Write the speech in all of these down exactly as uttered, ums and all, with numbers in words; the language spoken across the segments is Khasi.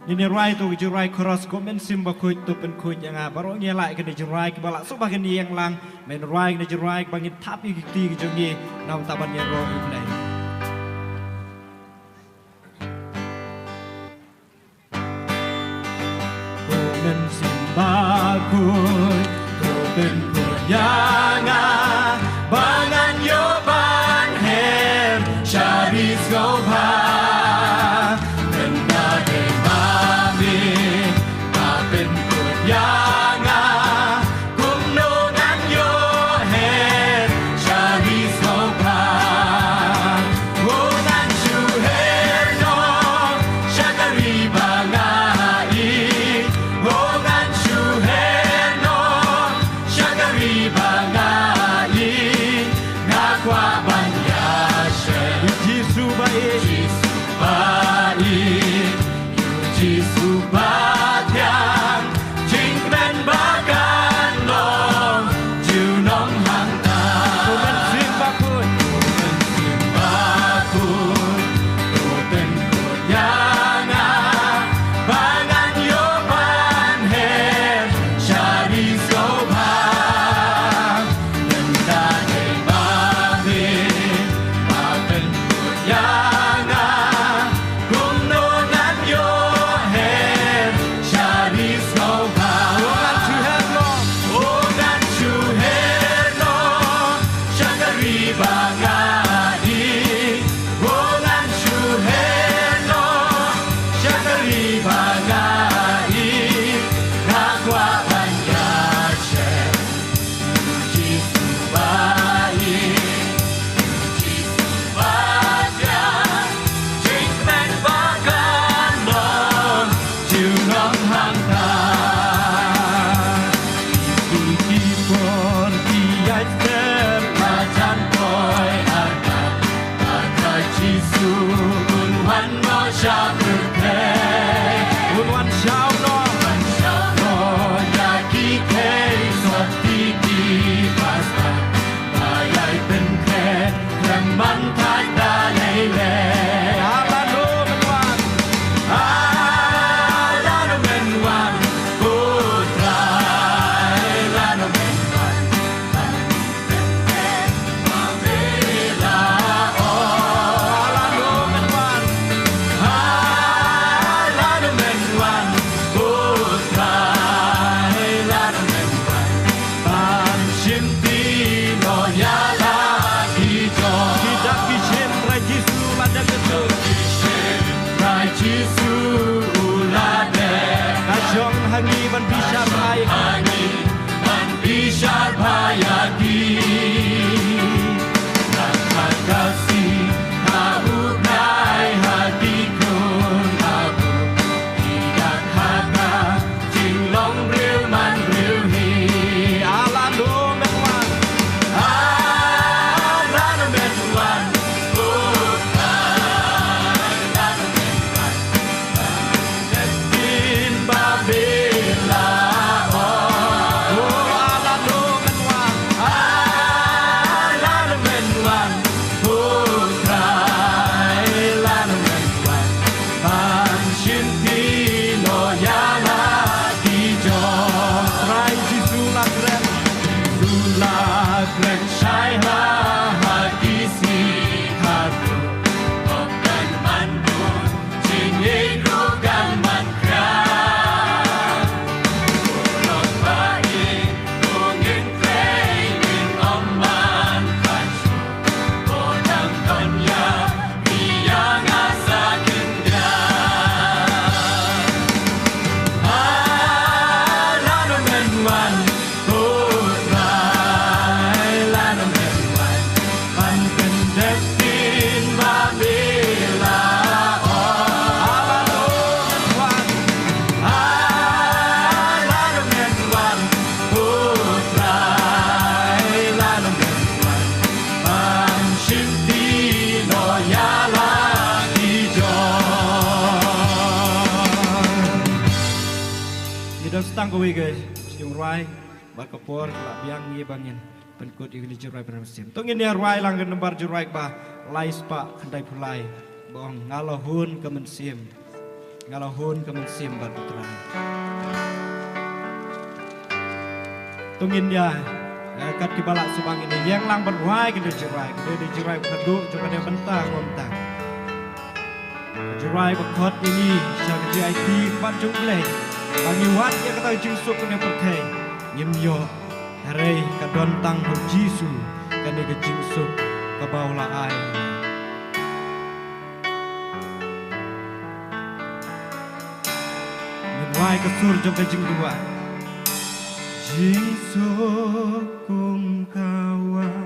Ngin ïa rwai to ka jingrwai chorus, Ko Mynsiem Bakhuid to pynkhuid ïa nga. Baroh ngi ïa leh kane ka jingrwai kaba la sngewbha, ngin ïeng lang ban rwai kane ka jingrwai kaba ngin thap ïa ki kti ki jong ngi na ka bynta ban ïaroh ïa U Blei. Ko Mynsiem Bakhuid to pynkhuid ïa nga ba ngan ïoh ban her sha ri sngewbha. Mynta dei ba me ba pynkhuid ïa nga, kumno ngan ïoh her sha ri sngewbha. Ho ngan shu her noh sha ka ri ba nga ïeit. Ho ngan shu her noh sha ka ri ba nga ïeit. Nga kwah ban ïashem ïa U Jisu ba ïeit, Jisu ba ïeit, ïa U Jisu ba thiang. Jingkmen ba kan long junom hangta. Ko Mynsiem Bakhuid, Ko Mynsiem Bakhuid, to pynkhuid ïa nga ba ngan ïoh ban her sha ri sngewbha. Mynta dei ba me ba pynkhuid ïa nga, kumno ngan ïoh her sha ri sngewbha. Ho ngan shu her noh, ho ngan shu her noh sha ka ri ba nga ïeit. Ho ngan shu her noh sha ka ri ba nga ïeit. Nga kwah ban ïashem ïa U Jisu ba ïeit, ïa U Jisu ba thiang. Jingkmen ba kan long junom hangta. Ki, ki por ki ïaid ter, la jan poi artat, ba Trai Jisu un wan noh sha pyrthei. Un wan shaw noh, wan shaw noh ïa ki khei sotti ki bastad. Ba ïai pynkhreh khlem ban thait da lei lei. Ah, lano men wan. Ah, lano men wan. Ko Trai, lano men wan. Ban pynkhreh ma me la ong. Ah, lano men wan. Ah, lano men wan. Ko Trai, lano men wan. Ban shim ti noh ïa la ki jong. Ki dak ki shin Trai Jisu la dep ïa tu. Ki shin Trai Jisu u la dep. Ka shong ha ngi ban bishar bha ïa ki. Ban bishar bha ïa ki. Nang ka kasi ha u Blei ha ki khun ha u. Ki dak ha ka jinglong briew man briew hi. Ah, lano men wan. Ah, lano men wan. Oh, ah, lano men wan. Ban pyndep ïa ba me la ong. Oh, ah, lano men wan. Ah, lano men wan. Oh, Trai, lano men wan. Ban shim ti noh ïa la ki jong. Trai Jisu la kren. Jisu la kren shai ha, ha ki sngi khatduh. Hok kan man bun, jingïeit ruh kan man khraw. Ko lok ba ïeit, ko ngin trei, ngin ym man khlaiñ shuh. Ko dang don ïa phi ïa nga sa khyndiat. Ah, lano men wan, ko Trai, lano men wan. Ban pyndep ïa ba me la ong. Ah, lano men wan. Ah, lano men wan, ko Trai, lano men wan. Ban shim ti noh ïa la ki jong. Ngi don tang kawei ka jingrwai bad ka por ka la biang, ïa ba ngin pynkut ïa kane ka jingrwai ba mynsiem. To ngin ïa rwai lang ka nambar jingrwai kaba lai spah khyndai phew lai, ba ong Nga la hun ka mynsiem. Nga la hun ka mynsiem bad u Trai. To ngin ïa, eh, kat kiba la shu ba ngin ïeng lang ban rwai kane ka jingrwai, kane ka jingrwai ba khadduh jong kane ka bynta ruh mynta. Ka jingrwai ba khot ïa ngi sha ka jingïaid bad jong U Blei, ba ngin wad ïa kata ka jingsuk kane ka pyrthei, ngim ïoh, hynrei ka don tang ha U Jisu kane ka jingsuk kaba u la ai. Ngin rwai ka sur jong ka jingduwai. Jingsuk kum ka wah,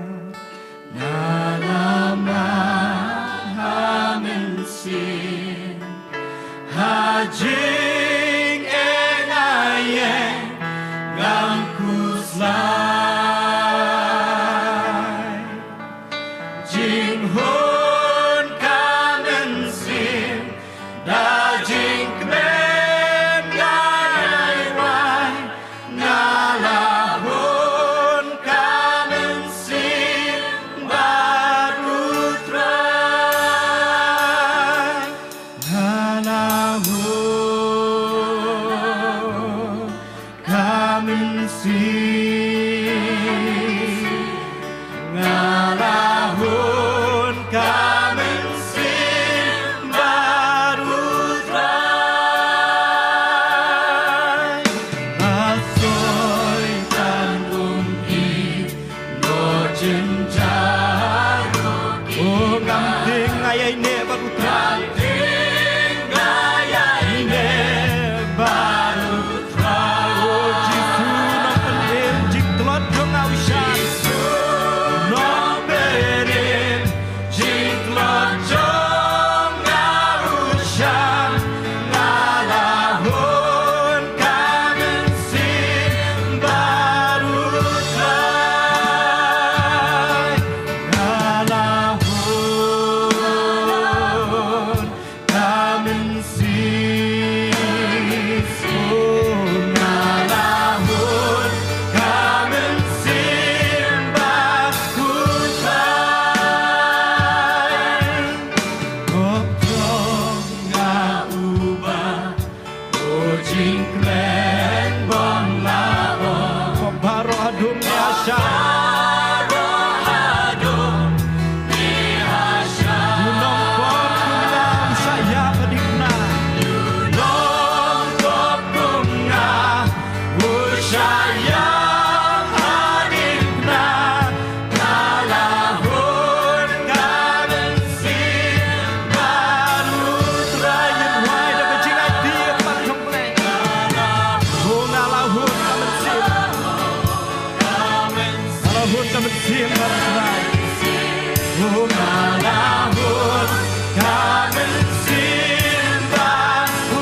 nga la mad ha mynsiem. Ha jingïeng nga ïeng ngam khuslai. Jinghun ka mynsiem, da jingkmen nga ïai wai, nga la hun ka mynsiem bad U Trai. Nga la hun ka mynsiem. Nga la hun ka mynsiem bad U Trai. Ba Soitan um ïeit noh jynjar ruh. O ngam tieng nga ïaineh bad U Trai. Ngam tieng nga ïaineh bad U Trai. O Jisu Nongpynim jingtlot jong nga u shan. Jisu Nongpynim jingtlot jong nga u shan. Nga la hun ka mynsiem bad U Trai. Nga la hun ka mynsiem. O nga la hun ka mynsiem bad U Trai. Kop jong nga uba, o jingkmen bym lah ong. Kop baroh haduh ngi ha sha. Baroh haduh ngi ha sha. U nongkop kum nga u shah ïap ha diengphna. U nongkop kum nga u shah ïap ha diengphna. Nga la hun ka mynsiem bad U Trai. Ngin rwai da ka jingaiti bad jong U Blei. O nga la hun ka mynsiem. Nga la hun ka mynsiem bad U Trai. O nga la hun ka mynsiem bad U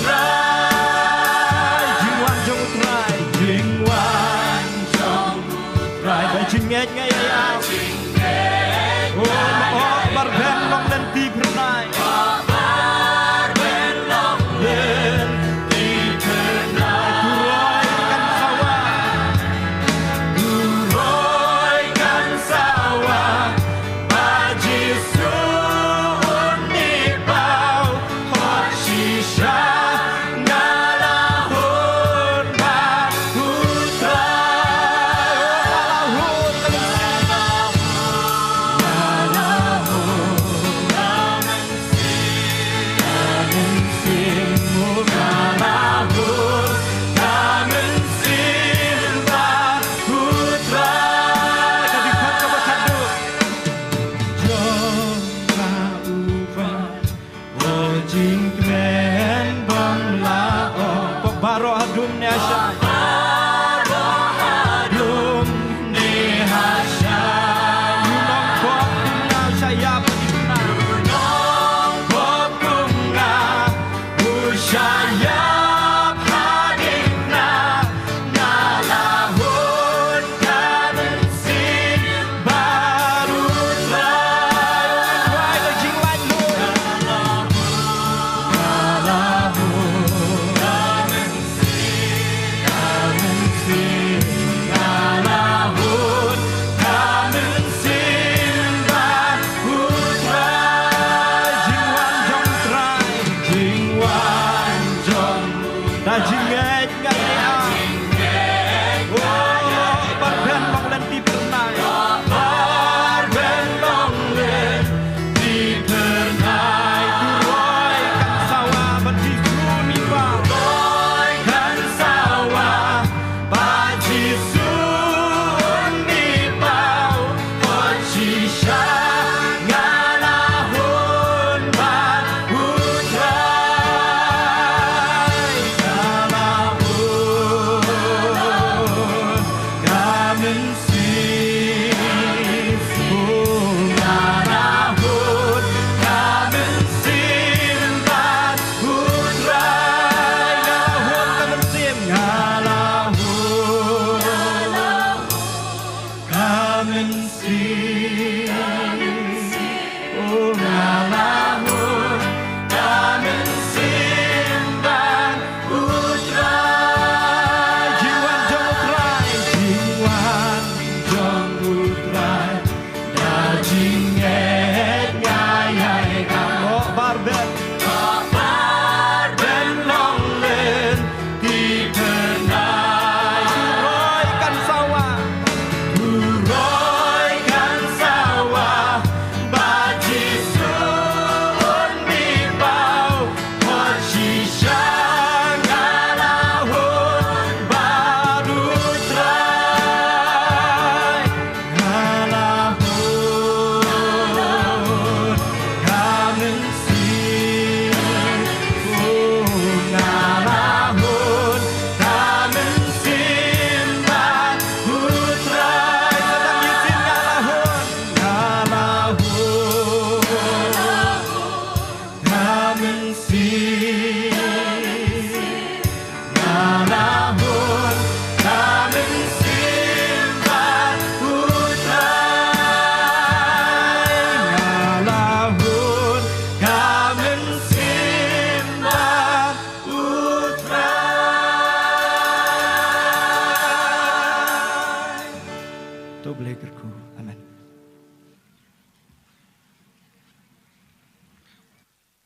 Trai. Jingwan jong U Trai. Jingwan jong Trai ba jingngeit nga ïa ïa. O ma o bar ben long lynti phyrnai. Lynti phyrnai. Turoi kan sawa. Turoi kan sawa. Ba Jisu un ïa pau. Hok shisha. Nga la hun bad U Trai. Nga la hun ka mynsiem. Jingngeit nga ïa. Oh, Barben Longlen Tipernai. Barben Longlen Tipernai. Turoi kan sawa ban Jisu ni ba. Turoi kan sawa ba Jisu ni ba. Shisha nga la hun bad U Trai, nga la hun ka mynsiem. Oh, nga la hun ka mynsiem bad U Trai, nga la hun ka mynsiem, nga la hun ka mynsiem. Oh, nga la hun ka mynsiem bad U Trai. Jingwan jong U Trai, jingwan jong U Trai. Da jingngeit nga ïai kam. Oh, Barben. Barben Longlen Tipernai. Turoi kan sawa. Turoi kan sawa ba Jisu un mih paw. Hot shisha nga la hun bad U Trai. Nga la hun ka mynsiem. Oh, nga la hun ka mynsiem bad U Trai. Sa tang mynsiem nga la hun, nga la hun ka mynsiem. Nga la hun ka mynsiem bad U Trai. Nga la hun ka mynsiem bad U Trai. To Blei kyrkhu. Amen.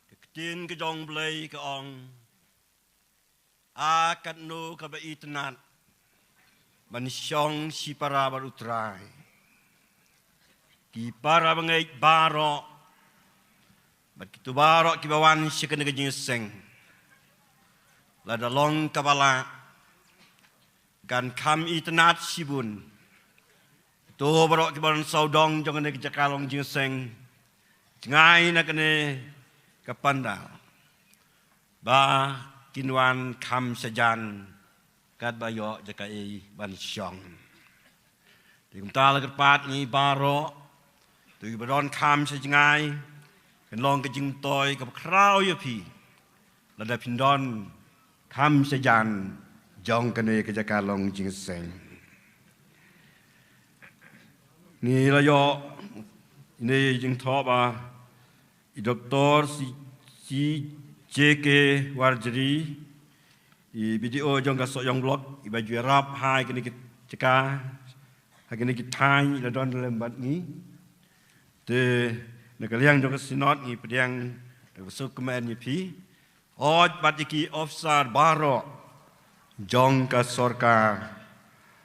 Ka ktien ka jong Blei ka ong, a katno kaba itynnad ban shong shipara bad U Trai. Ki para bangeit baroh bad kito baroh kiba wan sha kane ka jingïaseng, lada long kaba lah, kan kham itynnad shibun. To baroh kiba don sawdong jong kane ka jaka long jingïaseng, jngai na kane ka pandal, ba kin wan kham shajan katba ïoh jaka ei ban shong. Te kumta la kyrpad ngi baroh, to kiba don kham sha jngai, kan long ka jingmyntoi kaba khraw ïa phi lada phin don kham shajan jong kane ka jaka long jingïaseng. Ngi la ïoh ine i jingthoh ba i Doktor C, C J K Warjri, i B D O jong ka Sohiong Block, iba ju ïarap ha kine ki jaka, ha kine ki thaiñ, i la don lem bad ngi. Te na ka liang jong ka Synod ngi pdiang da kaba sngewkmen ïa phi. Hooid bad ïa ki officer baroh jong ka sorkar,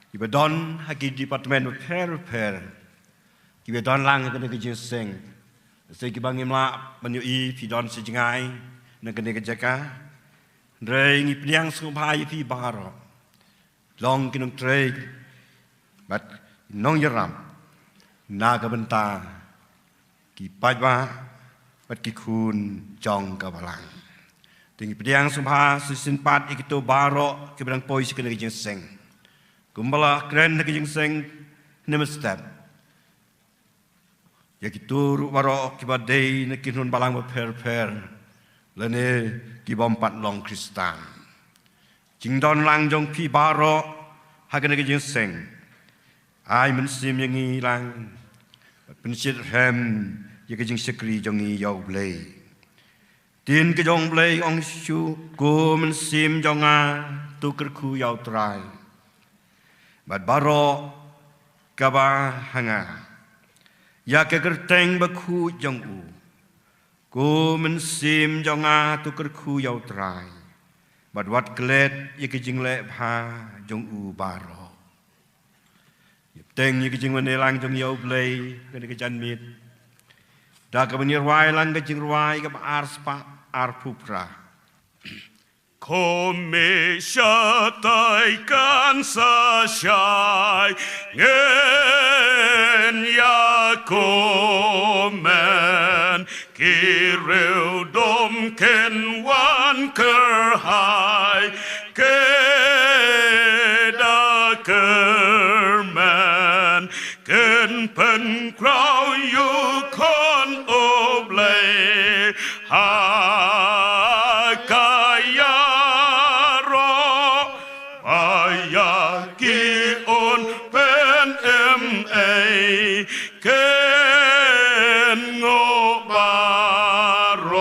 kiba don ha ki department bapher bapher, kiba don lang ha kane ka jingïaseng. Lehse kiba ngim lah ban ïohi phi don sha jngai na kane ka jaka, hynrei ngi pdiang sngewbha ïa phi baroh. Long ki nongtrei bad nongïarap na ka bynta ki paidbah bad ki khun jong ka balang. Te ngi pdiang sngewbha shisien pat ïa kito baroh kiba dang poi sha kane ka jingïaseng. Kumba la kren ha ka jingïaseng hynne mynstep, ïa kito ruh baroh kiba dei na ki hynmen balang bapher bapher lane kibym pat long Khristan. Jingdon lang jong phi baroh ha kane ka jingïaseng, ai mynsiem ïa ngi lang bad pynshitrhem ïa ka jingshakri jong ngi ïa U Blei. Ktien ka jong U Blei ong shuh, ko mynsiem jong nga, to kyrkhu ïa U Trai bad baroh kaba ha nga, ïa ka kyrteng bakhuid jong u. Ko mynsiem jong nga, to kyrkhu ïa U Trai Bad wat klet ïa ka jingleh bha jong u baroh. Ïa bteng ïa ka jingmane lang jong ïa u Blei kane ka janmiet. Da ka ban ïa rwai lang ka jingrwai kaba ar spah ar phew phra. Ko me shatai kan sa shai ngen ïa ko men ki riewdom kin wan kyrhai ke da kyrmen kin pynkraw ïa u khun u Blei ha ka ïaroh ba ïa ki un pynim ei kin nguh baroh.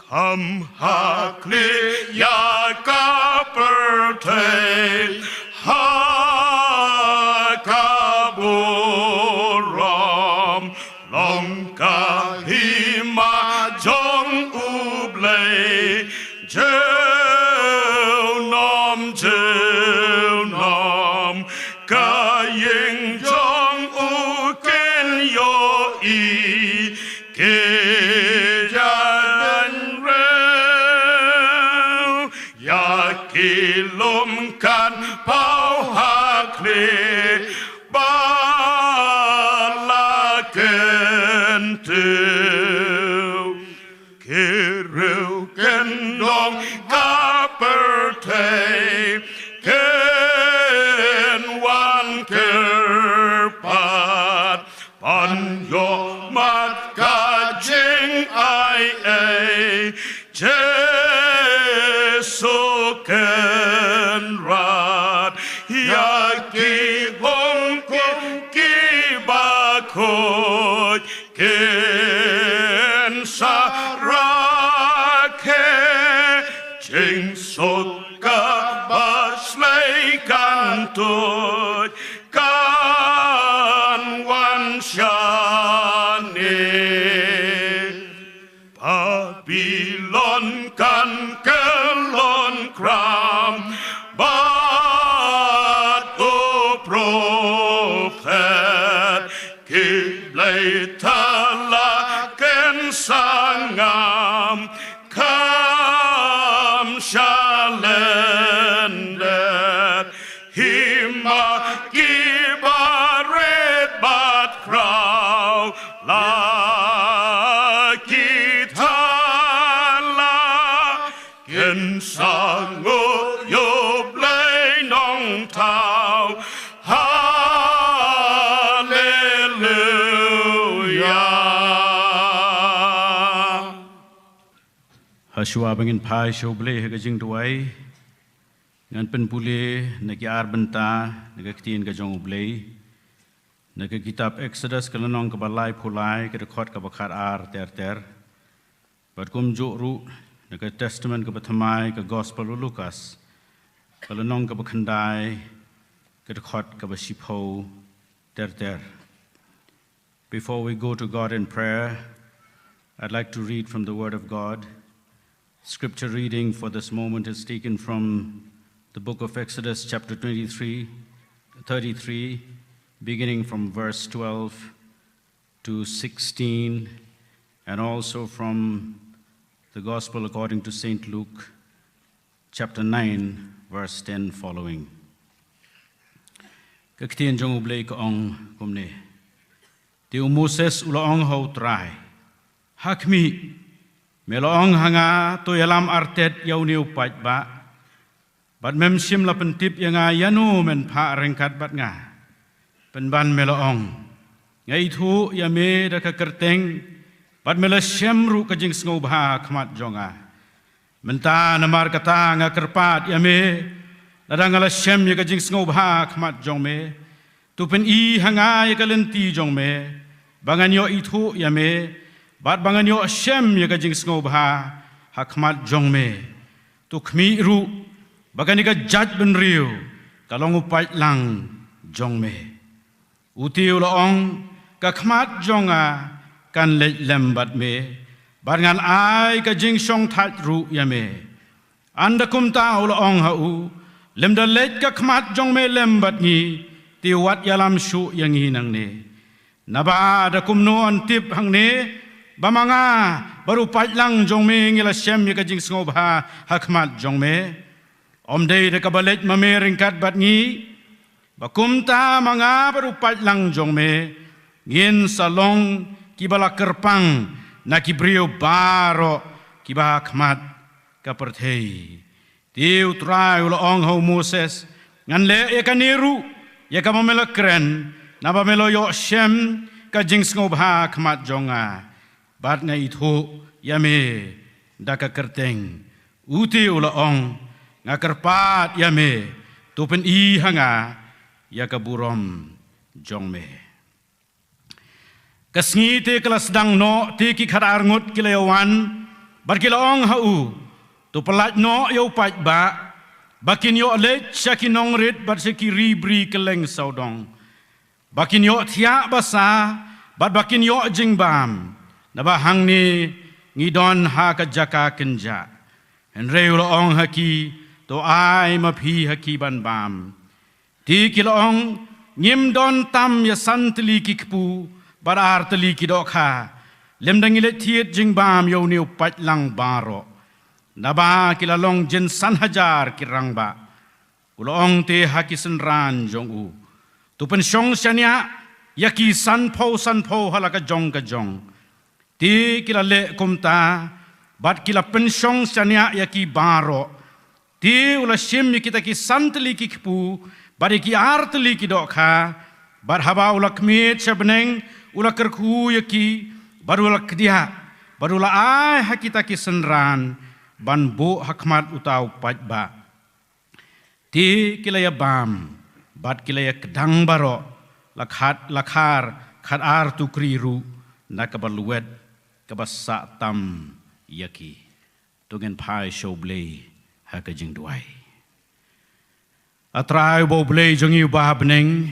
Kham ha khlieh ïa ka pyrthei ha ka burom long ka hima jong u Blei. Junom junom ka ïing jong u kin ïohi ki jaiñriew. Ïa ki lum kan paw ha khlieh bad la kyntiew. Ki riewkyndong ka pyrthei kin wan kyrpad ban ïohmat ka jingai ei Jisu Kynrad. Ïa ki hung kum ki bakhuid kin sa rakhe jingsuk kaba shlei kan tuid kan wan shane. Babilon kan kyllon khram bad u prophet ki blei tala kin sa ngam kham shalyndet. Hima ki barit bad khraw la ki thala kin sa nguh ïa u Blei Nongthaw. Haleluya. Hashwa ba ngin phai sha u Blei ha ka jingduwai, ngan pynpule na ki ar bynta na ka ktien ka jong u Blei. Na ka kitab Exodus ka lynnong kaba laiphew lai, ka dkhot kaba khatar ter ter. Bad kumjuh ruh na ka Testament kaba thymmai, ka Gospel u Lukas, ka lynnong kaba khyndai, ka dkhot kaba shiphew ter ter. Before we go to God in prayer, I'd like to read from the Word of God. Scripture reading for this moment is taken from the book of Exodus, chapter twenty-three, thirty-three, beginning from verse twelve to sixteen, and also from the Gospel according to Saint Luke, chapter nine, verse ten following. Ka ktien jong u Blei ka ong kumne. Te u Moses u la ong ha u Trai, ha khmih, me la ong ha nga, to ïalam artet ïa une u paidbah. Bad mem shym la pyntip ïa nga ïano men phah ryngkat bad nga. Pynban me la ong, nga ithuh ïa me da ka kyrteng, bad me la shem ruh ka jingsngewbha ha khmat jong nga. Mynta namar kata nga kyrpad ïa me, lada nga la shem ïa ka jingsngewbha ha khmat jong me, to pyni ha nga ïa ka lynti jong me, ba ngan ïoh ithuh ïa me, bad ba ngan ïoh shem ïa ka jingsngewbha ha khmat jong me. To khmih ruh ba kane ka jaitbynriew ka long u paidlang jong me. U te u la ong, ka khmat jong nga kan leit lem bad me, bad ngan ai ka jingshongthait ruh ïa me. Ynda kumta u la ong ha u, lymda leit ka khmat jong me lem bad ngi, te wat ïalam shuh ïa ngi nangne. Naba da kumno yn tip hangne ba ma nga bad u paidlang jong me ngi la shem ïa ka jingsngewbha ha khmat jong me? Ym dei da kaba leit ma me ryngkat bad ngi? Ba kumta ma nga bad u paidlang jong me ngin sa long kiba la kyrpang na ki briew baroh kiba ha khmat ka pyrthei. Te u Trai u la ong ha u Moses, ngan leh ïa kane ruh ïa kaba me la kren, naba me la ïoh shem ka jingsngewbha ha khmat jong nga, bad nga ithuh ïa me da ka kyrteng. U te u la ong, nga kyrpad ïa me, to pyni ha nga ïa ka burom jong me. Ka sngi te ka la sdang noh, te ki khatar ngut ki la ïa wan bad ki la ong ha u, to pyllait noh ïa u paidbah ba kin ïoh leit sha ki nongrit bad sha ki ri bri kylleng sawdong, ba kin ïoh thiah basa bad ba kin ïoh jingbam, naba hangne ngi don ha ka jaka kynjah. Hynrei u la ong ha ki, to ai ma phi ha ki ban bam. Te ki la ong, ngim don tam ïa san tylli ki kpu bad ar tylli ki dohkha, lymda ngi leit thied jingbam ïa une u paidlang baroh. Naba ki la long jin san hajar ki rangbah. U la ong te ha ki synran jong u, to pynshong shaniah ïa ki sanphew sanphew ha la ka jong ka jong. Te ki la leh kumta bad ki la pynshong shaniah ïa ki baroh. Te u la shim ïa kita ki san tylli ki kpu bad ïa ki ar tylli ki dohkha, bad haba u la khmied sha bneng, u la kyrkhu ïa ki bad u la kdiah, bad u la ai ha kita ki synran ban buh ha khmat uta u paidbah. Te ki la ïa bam bad ki la ïa kdang baroh, la khat, la khar khatar tukri ruh na kaba lwet kaba sah tam ïa ki. To ngin phai sha U Blei ha ka jingduwai. A Trai uba U Blei jong ngi uba ha bneng,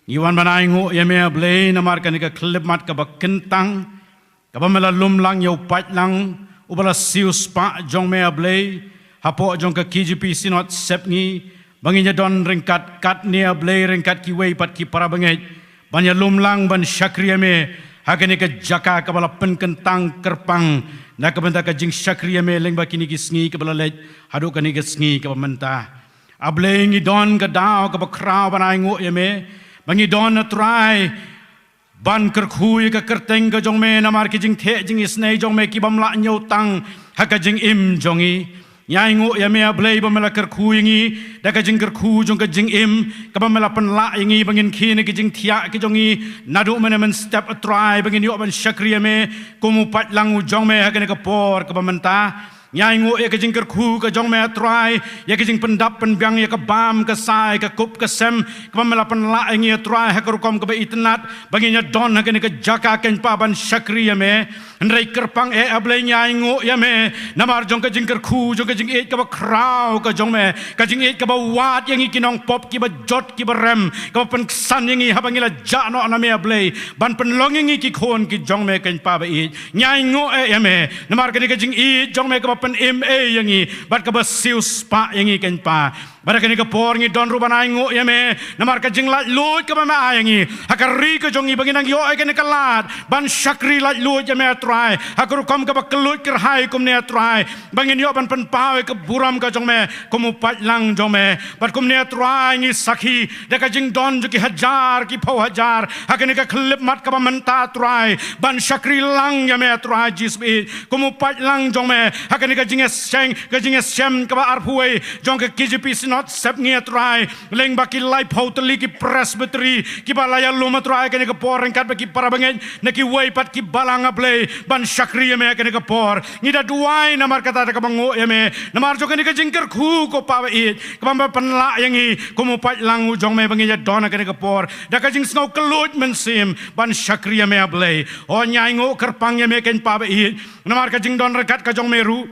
ngi wan ban ainguh ïa me A Blei namar kane ka khyllipmat kaba kyntang kaba me la lum lang ïa u paidlang uba la siewspah jong me A Blei, hapoh jong ka K J P Synod Sepngi, ba ngin ïa don ryngkat katne A Blei, ryngkat kiwei pat ki para bangeit ban ïa lum lang ban shakri ïa me ha kane ka jaka kaba la pynkyntang kyrpang na ka bynta ka jingshakri ïa me lyngba kine ki sngi kiba la leit haduh kane ka sngi kaba mynta. A Blei, ngi don ka daw kaba khraw ban ainguh ïa me, ba ngi don, A Trai, ban kyrkhu ïa ka kyrteng ka jong me namar ki jingtheh jingisynei jong me ki bym lah ñiew tang ha ka jingim jong ngi. Ngi ainguh ïa me A Blei ba me la kyrkhu ïa ngi da ka jingkyrkhu jong ka jingim kaba me la pynlah ïa ngi ba ngin khie na ki jingthiah ki jong ngi naduh mynne mynstep, A Trai, ba ngin ïoh ban shakri ïa me kum u paidlang u jong me ha kane ka por kaba mynta. Ngi ainguh ïa ka jingkyrkhu ka jong me, A Trai, ïa ka jingpyndap pynbiang ïa ka bam ka sai, ka kup ka sem kaba me la pynlah ïa ngi, A Trai, ha ka rukom kaba itynnad ba ngin ïa don ha kane ka jaka, kynpa, ban shakri ïa me. Hynrei kyrpang eh A Blei, ngi ainguh ïa me namar jong ka jingkyrkhu jong ka jingïeit kaba khraw ka jong me, ka jingïeit kaba wad ïa ngi ki nongpop kiba jot kiba rem, kaba pynksan ïa ngi haba ngi la jah noh na me A Blei, ban pynlong ïa ngi ki khun ki jong me, kynpa ba ïeit. Ngi ainguh eh ïa me namar kane ka jingïeit jong me kaba pynim ei ïa ngi bad kaba siewspah ïa ngi, kynpa. Bad ha kane ka por ngi don ruh ban ainguh ïa me namar ka jinglaitluid kaba me ai ïa ngi ha ka ri ka jong ngi, ba ngin nang ïoh ïa kane ka lad ban shakri laitluid ïa me, A Trai, ha ka rukom kaba kylluid kyrhai kumne, A Trai, ba ngin ïoh ban pynpaw ïa ka burom ka jong me kum u paidlang jong me. Bad kumne, A Trai, ngi sakhi da ka jingdon jong ki hajar ki phew hajar ha kane ka khyllipmat kaba mynta, A Trai, ban shakri lang ïa me, A Trai Jisu, kum u paidlang jong me ha kane ka jingïaseng, ka jingïaseng kaba arphew wei jong ka K J P Synod Sepngi, A Trai, lyngba ki laiphew tylli ki presbytery kiba la ïalum, A Trai, ha kane ka por, ryngkat bad ki para bangeit na kiwei pat ki balang, A Blei, ban shakri ïa me ha kane ka por. Ngi da duwai namar kata da kaba nguh ïa me namar jong kane ka jingkyrkhu, ko Pa ba ïeit, kaba me pynlah ïa ngi kum u paidlang u jong me ba ngin ïa don ha kane ka por da ka jingsngew kylluid mynsiem ban shakri ïa me, A Blei. O, ngi ainguh kyrpang ïa me, kynpa ba ïeit, namar ka jingdon ryngkat ka jong me ruh.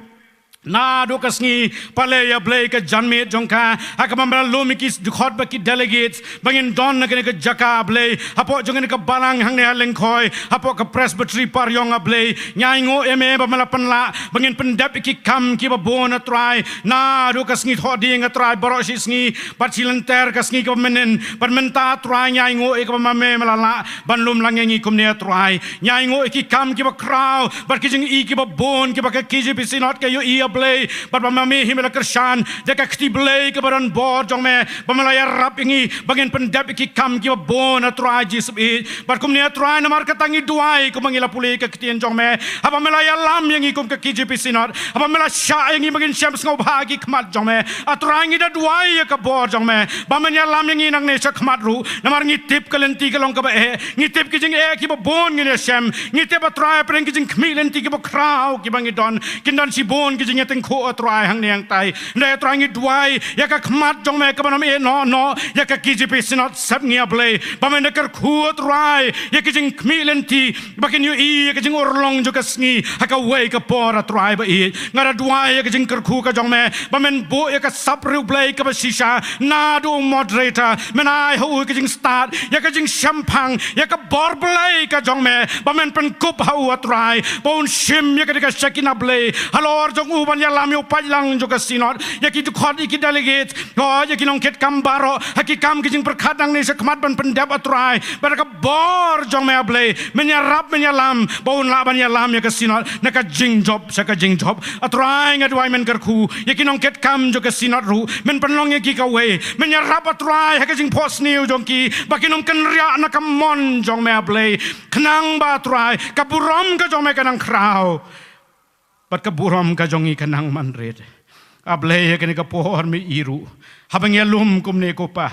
Naduh ka sngi, pale ïa Blei ka janmiet jong ka, ha kaba me la lum ïa ki dkhot bad ki delegates, ba ngin don ha kane ka jaka Blei, hapoh jong kane ka balang hangne ha Lyngkhoi, hapoh ka Presbytery Pariong A Blei, ngi ainguh ïa me ba me la pynlah, ba ngin pyndep ïa ki kam kiba bun A Trai, naduh ka sngi Thohdieng A Trai, baroh shi sngi, bad shi lynter ka sngi kaba mynnin, bad mynta A Trai ngi ainguh ïa kaba ma me me la lah, ban lum lang ïa ngi kumne A Trai. Ngi ainguh ïa ki kam kiba khraw, bad ki jingïohi kiba bun, kiba ka K J P Synod ka ïohi A Blei, bad ba ma me hi me la kyrshan, da ka kti Blei kaba donbor jong me, ba me la ïarap ïa ngi, ba ngin pyndep ïa ki kam kiba bun A Trai Jisu i, bad kumne A Trai namar kata ngi duwai, kumba ngi la pule ïa ka ktien jong me, haba me la ïalam ïa ngi kum ka K J P Synod, haba me la shah ïa ngi ba ngin shem sngewbha ha ki khmat jong me, A Trai ngi da duwai ïa ka bor jong me, ba men ïalam ïa ngi nangne sha khmat ruh, namar ngi tip ka lynti ka long kaba eh, ngi tip ki jingeh kiba bun ngin ïashem, ngi tip A Trai pyrshah ki jingkhmih lynti kiba khraw kiba ngi don, kin don shibun ki jingïatyngkhuh A Trai hangne hangtai. Hynrei A Trai ngi duwai, ïa ka khmat jong me kaba nam eh noh noh, ïa ka K J P Synod sep ngi A Blei, ba men da kyrkhu A Trai, ïa ki jingkhmih lynti, ba kin ïohi ïa ka jingurlong jong ka sngi, ha kawei ka por A Trai ba ïeit. Nga da duwai ïa ka jingkyrkhu ka jong me, ba men buh ïa ka sap riewblei kaba shisha, naduh u moderator, men ai ha u ïa ka jingstad, ïa ka jingshemphang, ïa ka bor Blei ka jong me, ba men pynkup ha u A Trai, ba un shim ïa ka dei ka Shekinah Blei, halor jong u ban ïalam ïa u paidlang jong ka Synod, ïa ki dkhot ïa ki delegates, oh, ïa ki nongkitkam baroh, ha ki kam ki jingpyrkhat nangne sha khmat ban pyndep A Trai, bad ka bor jong me A Blei, men ïarap men ïalam, ba un lah ban ïalam ïa ka Synod, na ka jingjop, sha ka jingjop. A Trai nga duwai men kyrkhu, ïa ki nongkitkam jong ka Synod ruh, men pynlong ïa ki kawei, men ïarap A Trai, ha ka jingphohsniew jong ki, ba kin ym kynriah na ka mon jong me A Blei, khnang ba A Trai, ka burom ka jong me kan nang khraw. Bad ka burom ka jong ngi kan nang man rit. A Blei ha kane ka por me i ruh. Haba ngi ïalum kumne ko Pa.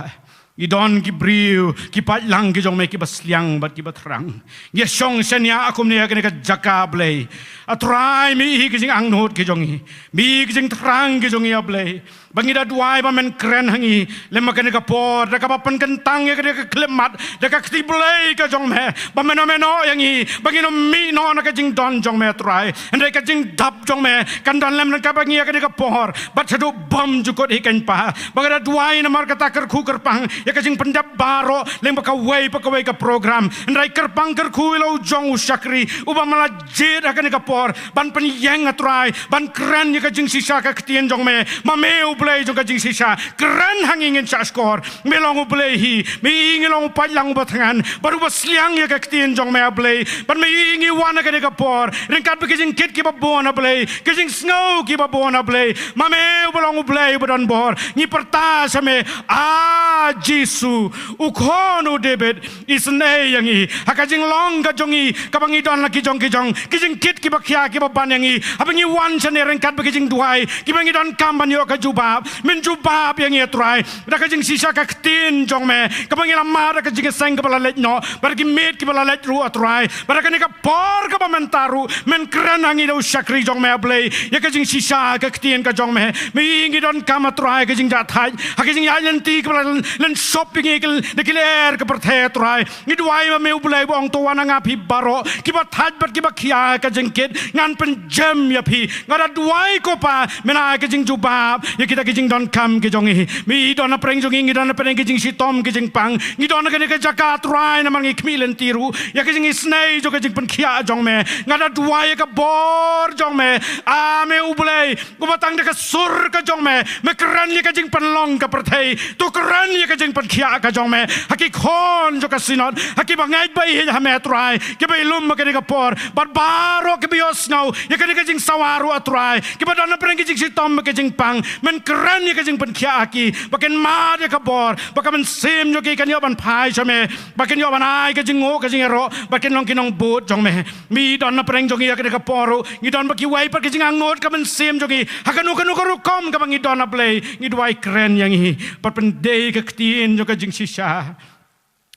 Ngi don ki briew, ki paidlang ki jong me kiba sliang, bad kiba thrang. Ngi shong shaniah kumne ha kane ka jaka Blei. A Trai me i ki jingangnud ki jong ngi. Me i ki jingthrang ki jong ngi A Blei. Ba ngi da duwai ba men kren ha ngi, lem ha kane ka por, da kaba pynkyntang ïa kane ka khyllipmat, da ka kti Blei ka jong me, ba men ym ïehnoh ïa ngi, ba ngin ym mih noh na ka jingdon jong me A Trai, hynrei ka jingdap jong me, kan don lem na kaba ngi ha kane ka por, bad shaduh bymjukut hi kein Pa, ba nga da duwai namar kata kyrkhu kyrpang, ïa ka jingpyndep baroh, lem ba kawei pa kawei ka program, hynrei kyrpang kyrkhu ïa la u jong u shakri, uba me la jied ha kane ka por, ban pynïeng A Trai, ban kren ïa ka jingshisha ka ktien jong me, ma me u Blei jong ka jingshisha, kren ha ngi ngin shah shkor, me long u Blei hi, me i ngi long u paidlang uba thngan, bad uba sliang ïa ka ktien jong me A Blei, bad me i ngi wan ha kane ka por, ryngkat bad ki jingkit kiba bun A Blei, ki jingsngew kiba bun A Blei, ma me uba long u Blei uba donbor, ngi pyrta sha me, A Jisu, u khun u David, isynei ïa ngi, ha ka jinglong ka jong ngi, kaba ngi don la ki jong ki jong, ki jingkit kiba khia kiba ban ïa ngi, haba ngi wan shane ryngkat bad ki jingduwai, kiba ngi donkam ban ïoh ka jubab, men jubab ïa ngi A Trai, da ka jingshisha ka ktien jong me, kaba ngi la mad da ka jingïaseng kaba la leit noh, bad ki miet kiba la leit ruh A Trai, bad ha kane ka por kaba mynta ruh, men kren ha ngi da u shakri jong me A Blei, ïa ka jingshisha ka ktien ka jong me, me i ngi donkam A Trai ka jingjahthait, ha ka jingïaid lynti kaba la lynshop ïa ngi da ki lyer ka pyrthei A Trai, ngi duwai ma me u Blei ba ong to wan ha nga phi baroh, kiba thait bad kiba khia ka jingkit, ngan pynjem ïa phi, nga da duwai ko Pa, men ai ka jingjubab, ïa kita ki jingdonkam ki jong ngi, me i don napdeng jong ngi, ngi don napdeng ki jingshitom ki jingpang, ngi don ha kane ka jaka A Trai namar ngi khmih lynti ruh, ïa ka jingisynei jong ka jingpynkhiah jong me, nga da duwai ïa ka bor jong me, A me u Blei, uba tang da ka sur ka jong me, me kren ïa ka jingpynlong ka pyrthei, to kren ïa ka jingpynkhiah ka jong me, ha ki khun jong ka Synod, ha kiba ngeit ba ïeit ha me A Trai, kiba i lum ha kane ka por, bad baroh kiba ïohsngew ïa kane ka jingsawa ruh A Trai, kiba don napdeng ki jingshitom ki jingpang, men kren ïa ka jingpynkhiah ha ki, ba kin mad ïa ka bor, ba ka mynsiem jong ki kan ïoh ban phai sha me, ba kin ïoh ban ai ka jingnguh ka jingïaroh, ba kin long ki nongbud jong me. Me i don napdeng jong ngi ha kane ka por ruh, ngi don bad kiwei pat ki jingangnud ka mynsiem jong ngi, ha kano kano ka rukom kaba ngi don A Blei, ngi duwai kren ïa ngi, bad pyndei ka ktien jong ka jingshisha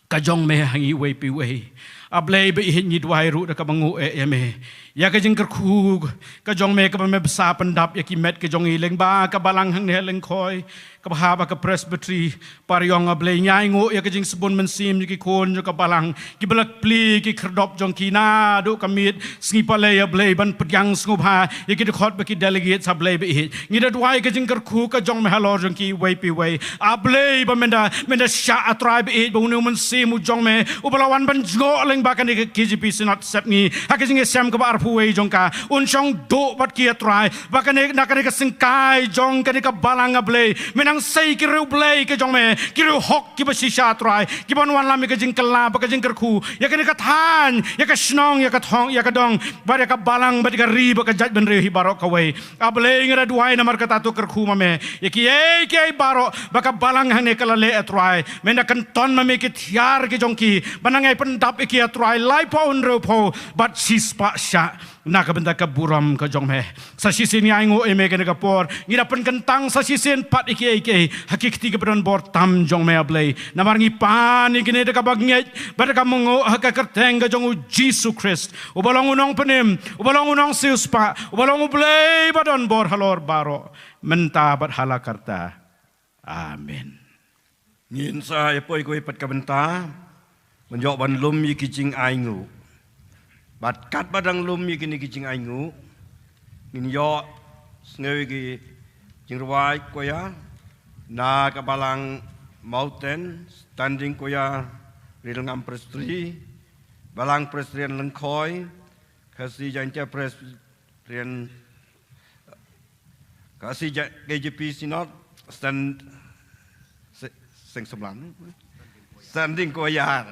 ka jong me ha ngi iwei pa iwei. A Blei ba ïeit ngi duwai ruh da kaba nguh eh ïa me, Ïa ka jingkyrkhu ka jong me kaba me bsa pyndap ïa ki met ka jong i lyngba ka balang hangne ha Lyngkhoi, kaba ha ba ka Presbytery Pariong, A Blei, ngi ainguh ïa ka jingsbun mynsiem ïa ki khun jong ka balang, ki ba la plie ki khyrdop jong ki naduh ka miet sngi palei, A Blei, ban pdiang sngewbha ïa ki dkhot ba ki delegate, A Blei ba ïeit. Ngi da duwai ka jingkyrkhu ka jong me halor jong kiwei pa iwei, A Blei, ba mynta, mynta shah, A Trai ba ïeit, ba une u mynsiem u jong me uba la wan ban jngoh lyngba kane ka K J P Synod sepngi ha ka jingïashem kaba arphew wei jong ka, un shong duh bad ki, A Trai, ba kane, na kane ka syngkai jong kane ka balang, A Blei, me nang sei ki riewblei ka jong me, ki riewhok kiba shisha, A Trai, kiban wanlam ïa ka jingkylla bad ka jingkyrkhu ïa kane ka thaiñ, ïa ka shnong, ïa ka thong, ïa ka dong, bad ïa ka balang, bad ïa ka ri bad ka jaitbynriew hi baroh kawei. A Blei, nga da duwai namar kata, to kyrkhu ma me ïa kiei kiei baroh ba ka balang hangne ka la leh, A Trai. Me da kynton ma me ki thiar ki jong ki ba nang ai pyndap ïa ki, A Trai, laiphew, hynriewphew bad shispah shah na ka bynta ka burom ka jong me. Sa shisien ngi ainguh ïa me kane ka por, ngi da pynkyntang sa shisien pat ïa kiei kiei ha ki kti kiba don bor tam jong me, A Blei, namar ngi pan ïa kine da kaba ngeit bad da kaba nguh ha ka kyrteng ka jong U Jisu Khrist, uba long U Nongpynim, uba long U Nongsiewspah, uba long U Blei ba don bor halor baroh, mynta bad hala karta. Amen. Ngin sa ïa poi kawei pat ka bynta ban ïoh ban lum ïa ki jingainguh. Bad katba dang lum ïa kine ki jingainguh, ngin ïoh sngew ïa ki jingrwai choir na ka balang Mawten, Standing Choir, Rilngam Presbytery, Balang Presbyterian Lyngkhoi, Khasi Jaintia Presbyterian, Khasi Ja-, K J P Synod, Stand-, Se-, Seng Semlan, Standing Choir.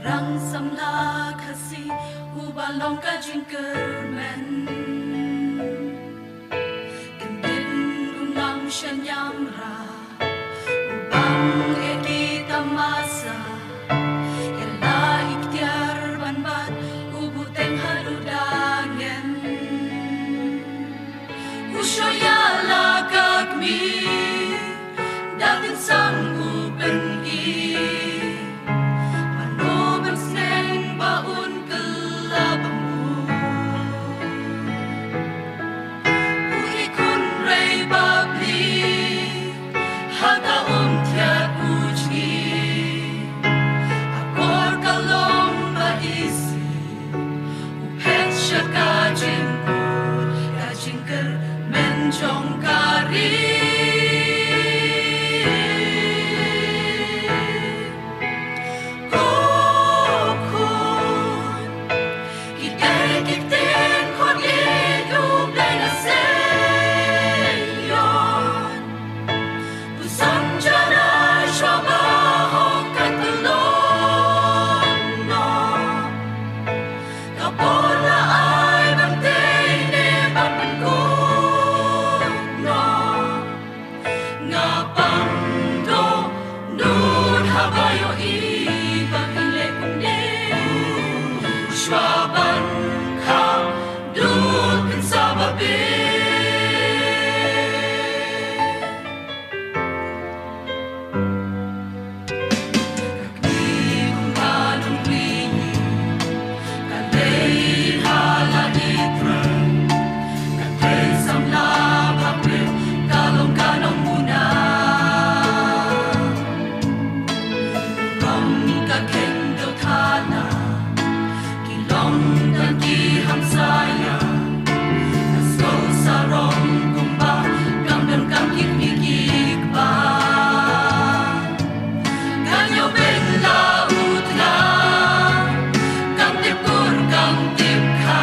Rang samla Khasi uba long ka jingkyrmen. Kyndit u nang shaniang ra u bang ïa ki tamasa. Ïa la iktiar ban bat u buteng haduh da ngen. U shu ïa la ka kmie da tyngsang u pyni. Mano ban sneng ba un kylla bam u. U i khun rei ba bli ha ka um thiat u jngi. Akor ka long ba isi u phet sha ka jingkut ka jingkyrmen jong ka ri. Ko khun, ki dei ki ktien khot ïeit U Blei na Sion. U son Jonah shuwa ba hok ka kyllon noh. Ka bor la ai ban tei ne ban pynkut noh. Nga pang doh nud haba ïohi ba ki leh kumne. Shuwa ban kham duh pynsawa bha. Ki long tang ki hamsaia, ka sngewsarong kumba kam don kam kit ngi ki kpa. Kan ïoh beiñ la u tla, kam tip kur kam tip kha.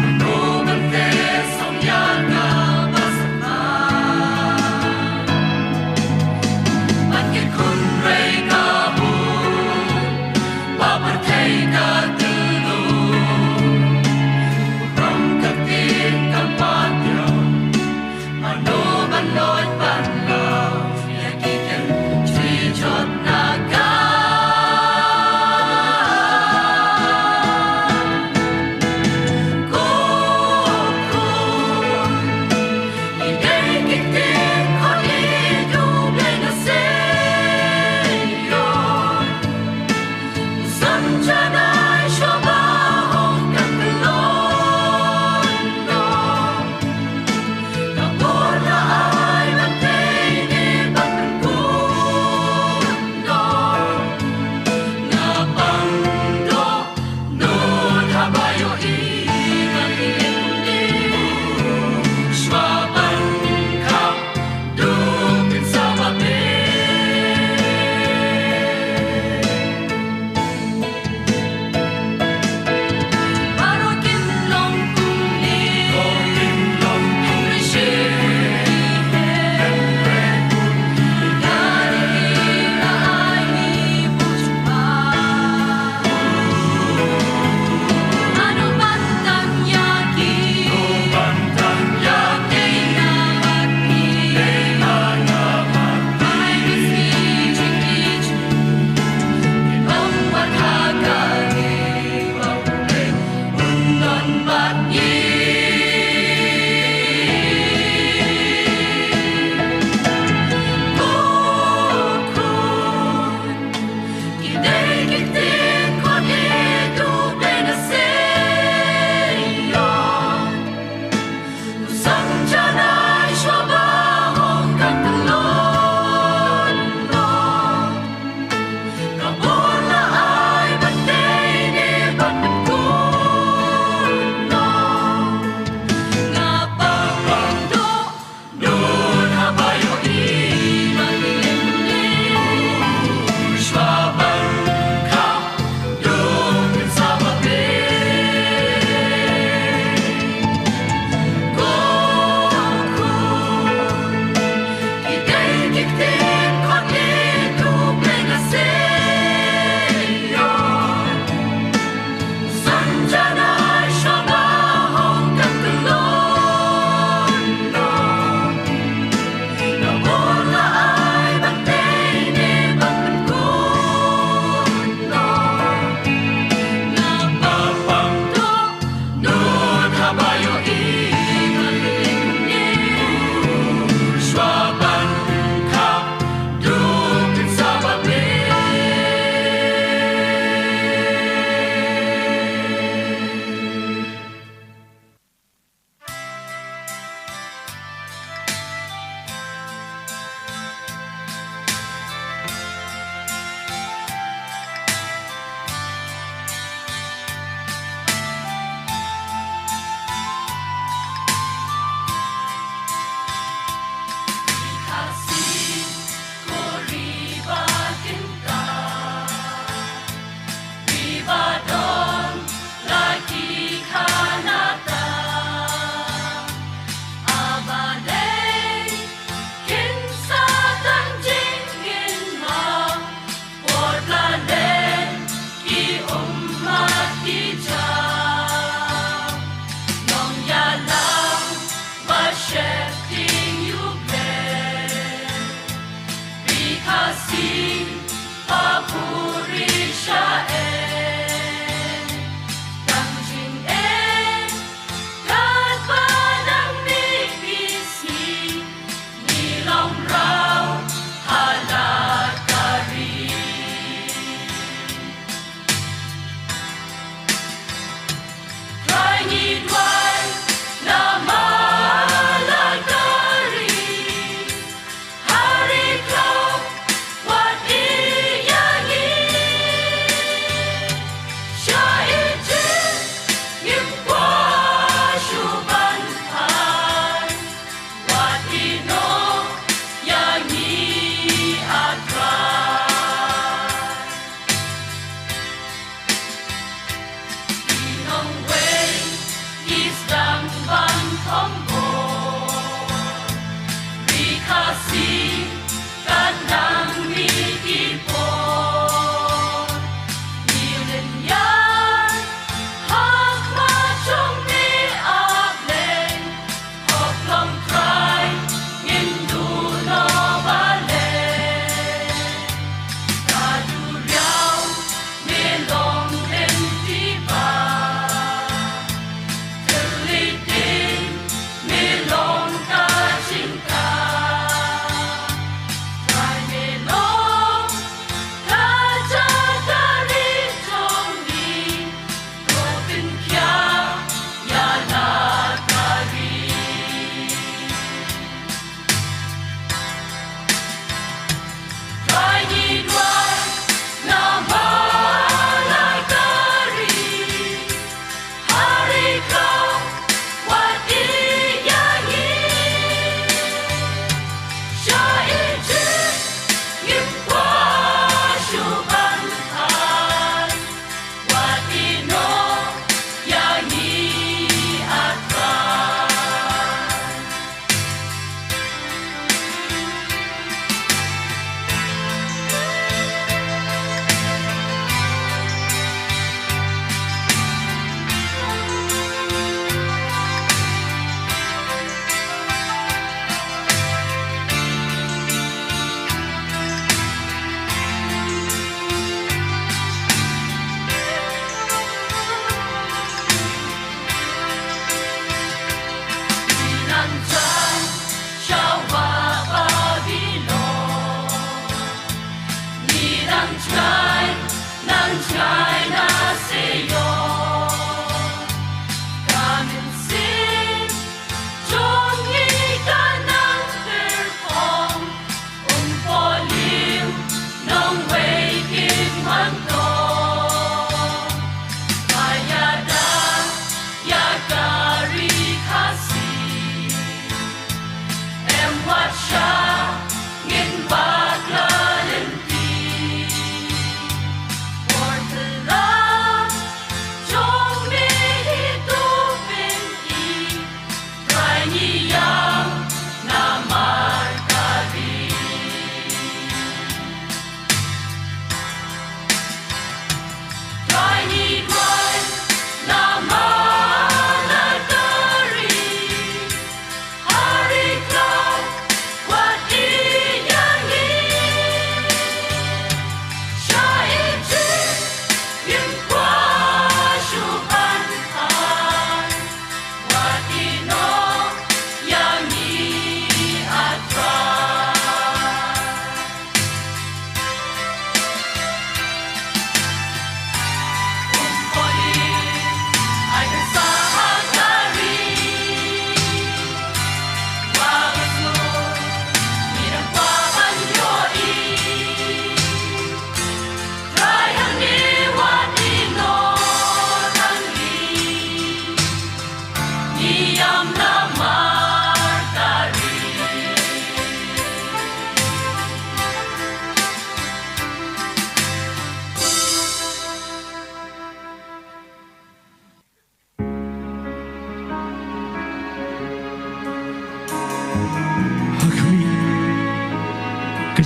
Mano ban teh song ïa ka ba sah. Ban kit khun rei ka bun, ba pyrthei ka tyllu. Ram ka ktien kam pat ïa, mano ban lait ban law ïa ki ktien jri jot na ka. Ko khun,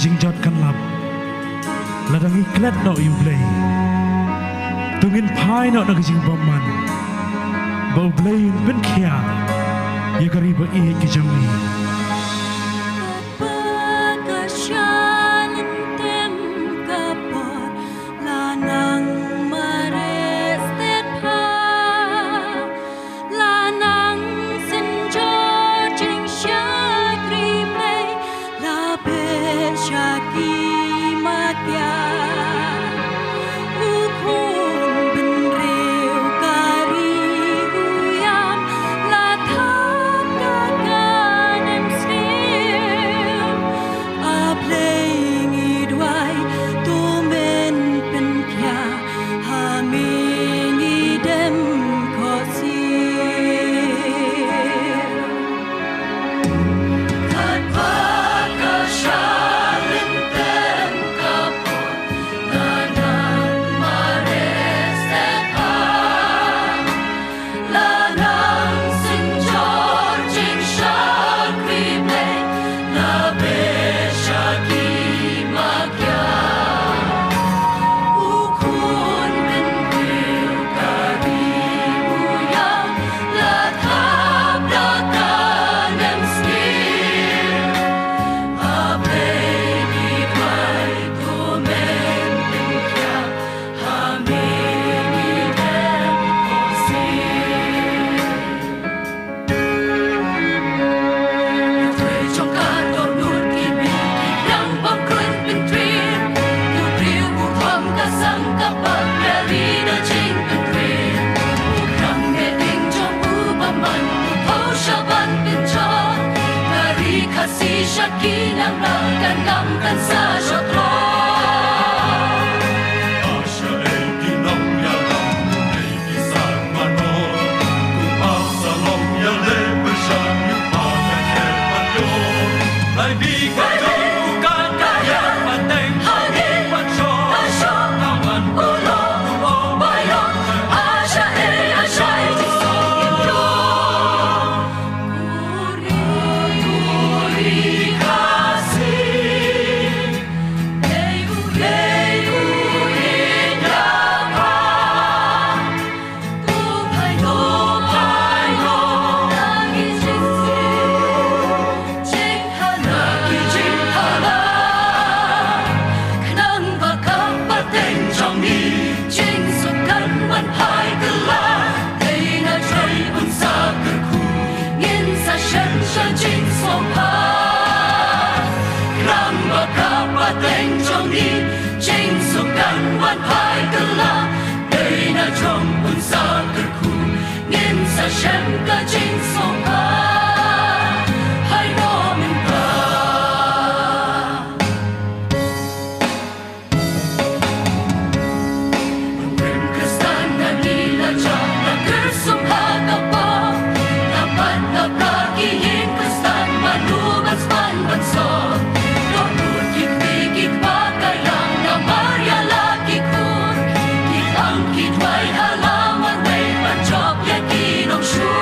jingjot kan lap. Lada ngi klet noh ïa U Blei, to ngin phai noh na ka jingbymman, ba U Blei un pynkhiah ïa ka ri ba ïeit ka jong ngi. Ka shah lyntem ka por, la nang mareh stet pha, la nang synjor jingshakri mei, la pyrshah ki makia. U khun bynriew ka ri u ïam, la thap da ka nemsniew. A Blei ngi duwai, to men pynkhiah ha me ngi dem khohsiew. Katba ka shah lyntem ka por, la nang mareh stet pha, la nang synjor jingshakri mei, la pyrshah ki makia. U khun bynriew ka ri u ïam, la thap da ka nemsniew. A Blei ngi duwai, to men pynkhiah ha me ngi dem khohsiew. Trei jong ka dohnud ki mih ki riang bym kren pyntriem. U briew u thom ka sang ka pang ïa ri da jingpyntriem. U khrang ne ding jong u bymman, u thaw sha ban pynjot. Ka ri Khasi sha ki nang ba kan dang kan sa shah tlot. Jingsuk kan wan phai kylla, dei na trei un sa kyrkhu, ngin sa shem sha jingsngewbha. Khnang ba ka pateng jong ngi, jingsuk kan wan phai kylla, dei na jong un sa kyrkhu, ngin sa shem ka jingsngewbha. Hai no mynta. Khristan na ngi la jah la kyrsum ha ka pop. La pat la pla ki ïing Khristan mano ban span ban sop. Dohnud ki kmie ki kpa ka ïang namar ïa la ki khun. Ki tang ki duwai ha la marwei ban jop ïa ki nongshun.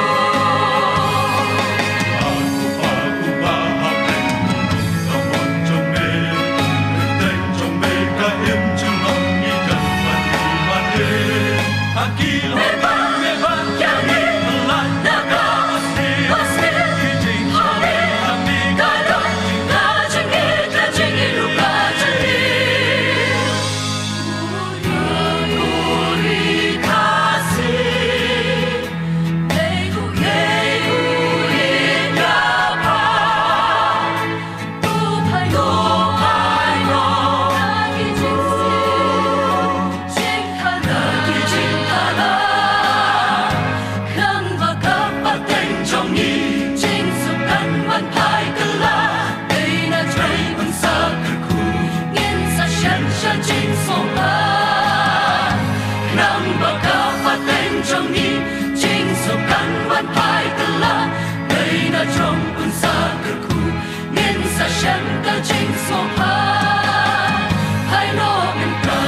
Nang ba ka pateng jong ngi, jingsuk kan wan phai kylla, dei na jong un sa kyrkhu, ngin sa shem ka jingsngewbha. Hai no mynta.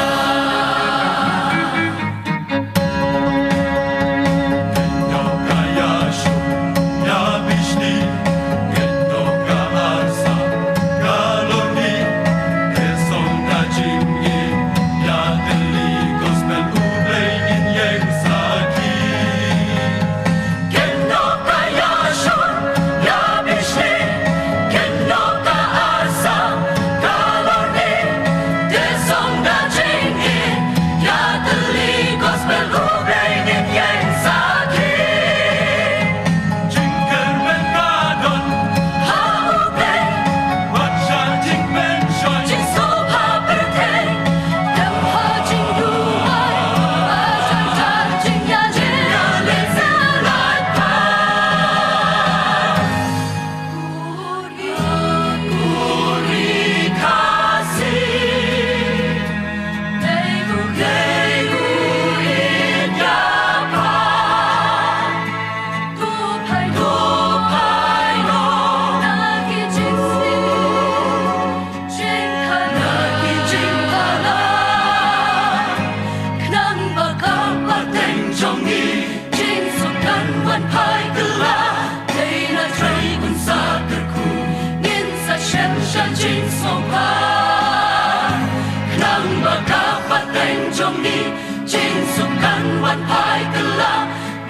Jingsuk kan wan phai kylla,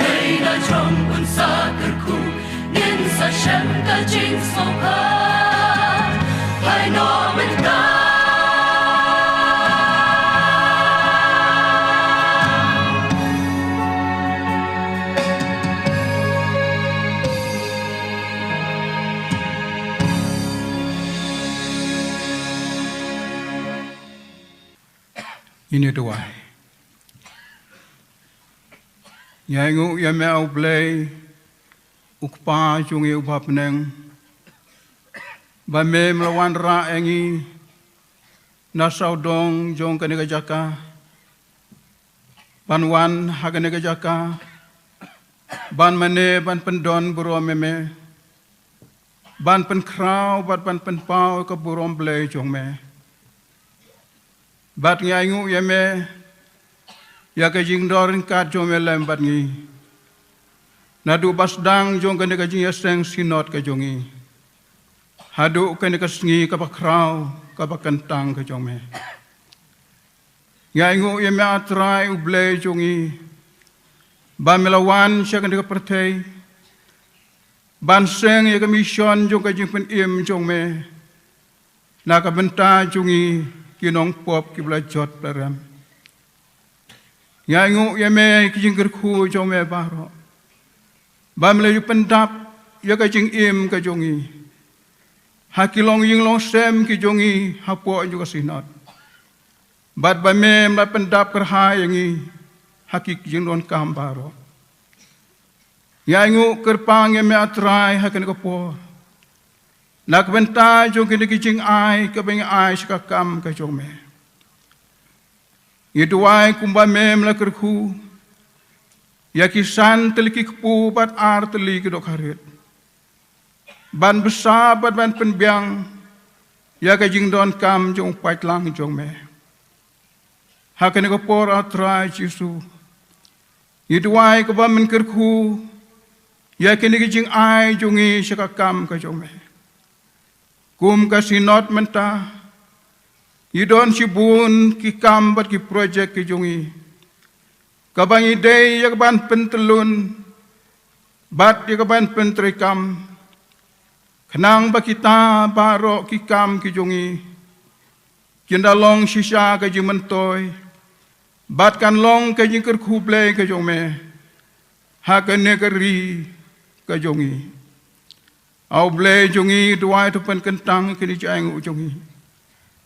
dei na jong un sa kyrkhu, ngin sa shem ka jingsngewbha haino mynta. Ngin ïa duwai. Ngi ainguh ïa me, A U Blei, U Kpa jong ngi uba ha bneng, ba me, me la wanrah ïa ngi na sawdong jong kane ka jaka, ban wan ha kane ka jaka, ban mane, ban pyndon burom ïa me, ban pynkhraw bad ban pynpaw ïa ka burom Blei jong me. Bad ngi ainguh ïa me ïa ka jingdon ryngkat jong me lem bad ngi, naduh ba sdang jong kane ka jingïaseng Synod ka jong ngi haduh kane ka sngi kaba khraw, kaba kyntang ka jong me. Ngi ainguh ïa me, A Trai U Blei jong ngi, ba me la wan sha kane ka pyrthei ban seng ïa ka mission jong ka jingpynim jong me na ka bynta jong ngi ki nongpop kiba la jot ba la rem. Ngi ainguh ïa me, ki jingkyrkhu jong me baroh, ba me la ju pyndap ïa ka jingim ka jong ngi ha ki longïing longsem ki jong ngi hapoh jong ka Synod, bad ba me, me la pyndap kyrhai ïa ngi ha ki jingdonkam baroh. Ngi ainguh kyrpang ïa me, A Trai, ha kane ka por, na ka bynta jong kine ki jingai kaba ngi ai sha ka kam ka jong me. Ngi duwai kumba me, me la kyrkhu ïa ki san tylli ki kpu bad ar tylli ki dohkha rit, ban bsa bad ban pynbiang ïa ka jingdonkam jong u paitlang jong me. Ha kane ka por, A Trai Jisu, ngi duwai kaba men kyrkhu ïa kine ki jingai jong ngi sha ka kam ka jong me. Kum ka Synod mynta, ngi don shibun ki kam bad ki projek ki jong ngi, kaba ngi dei ïa ka ban pyntyllun bad ïa ka ban pyntreikam, khnang ba kita baroh ki kam ki jong ngi kin da long shisha ka jingmyntoi bad kan long ka jingkyrkhu Blei ka jong me ha kane ka ri ka jong ngi. A U Blei jong ngi, duwai to pynkyntang kine ki jingainguh jong ngi,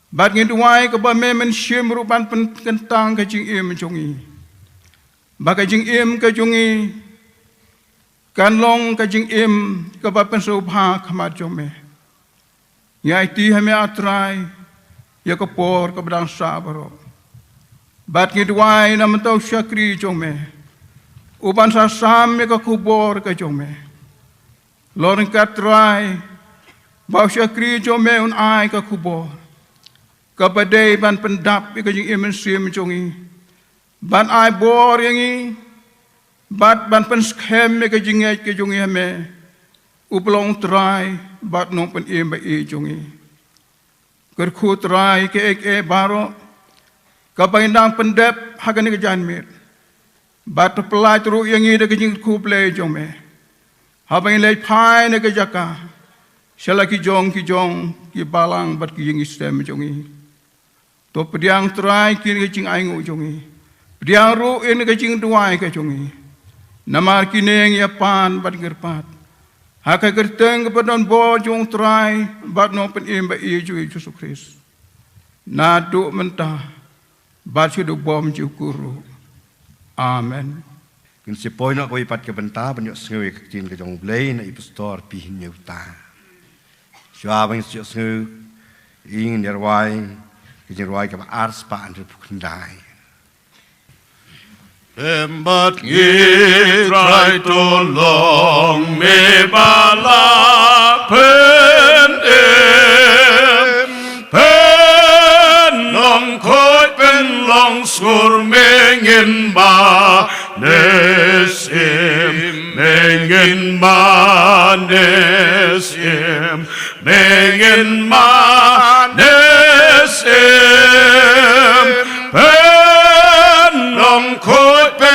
bad ngi duwai kaba me men shim ruh ban pynkyntang ka jingim jong ngi, ba ka jingim ka jong ngi kan long ka jingim kaba pynsngewbha ha khmat jong me. Ngi aiti ha me, A Trai, ïa ka por kaba dang sah baroh, bad ngi duwai namar u shakri jong me, u ban sa sam ïa ka khubor ka jong me. Long ryngkat, Trai, ba u shakri jong me un ai ka khubor kaba dei ban pyndap ïa ka jingim mynsiem jong ngi, ban ai bor ïa ngi, bad ban pynskhem ïa ka jingngeit ka jong ngi ha me, uba long Trai bad Nongpynim ba-ïeit jong ngi. Kyrkhu, Trai, ïa kiei kiei baroh kaba ngi dang pyndep ha kane ka janmiet, bad to pyllait ruh ïa ngi da ka jingkyrkhu Blei jong me, haba ngi leit phai na ka jaka sha la ki jong ki jong ki balang bad ki ïing ki sem jong ngi. To pdiang, Trai, kine ki jingainguh jong ngi. Pdiang ruh ïa ka jingduwai ka jong ngi, namar kine ngi ïa pan bad ngi kyrpad ha ka kyrteng kaba donbor jong u Trai bad Nongpynim ba-ïeit jong ngi, Jisu Khrist, naduh mynta bad shaduh bymjukut ruh. Amen. Ngin sa poi noh kawei pat ka bynta ban ïohsngew ïa ka ktien ka jong U Blei na i Pastor P. Hynñiewta. Shuwa ban ïohsngew, ngin ïa rwai ka jingrwai kaba ar spah hynriewphew khyndai. Em bad ngi, Trai, to long me ba la pynim, pynlong khuid, pynlong sngur, me ngin mane shim, me ngin mane shim, me ngin mane shim.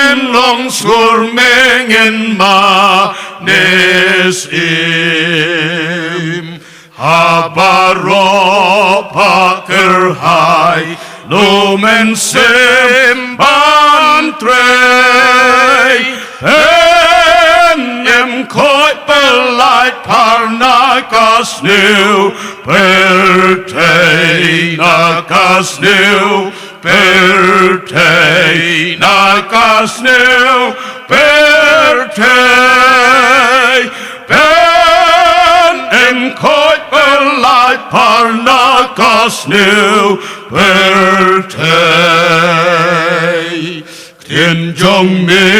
Long skur mengen manis im. Ha baroh pha kyrhai, lo men sim ban trei. Pen em khoi pelait par na ka sniew, pyrthei na ka sniew. Pyrthei na ka sniew, pyrthei. Pen em khoi pelait par na ka sniew, pyrthei. Ktien jong me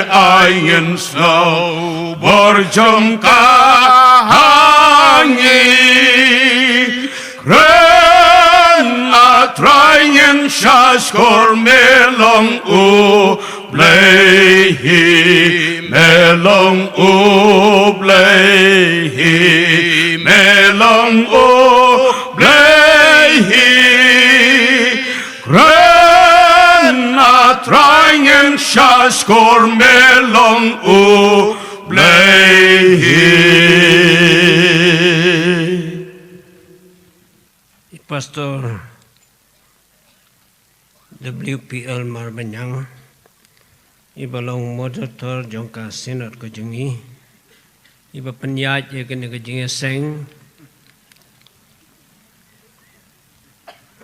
ai ngin sngew, bor jong ka ha ngi. Kren, A Trai, ngin shah shkor, me long U Blei hi, me long U Blei hi, me long U Blei hi. Kren, A Trai, ngin shah shkor, me long U Blei hi. I Pastor W P L Marbaniang, iba long moderator jong ka Synod ka jong ngi, iba pynïaid ïa kane ka jingïaseng,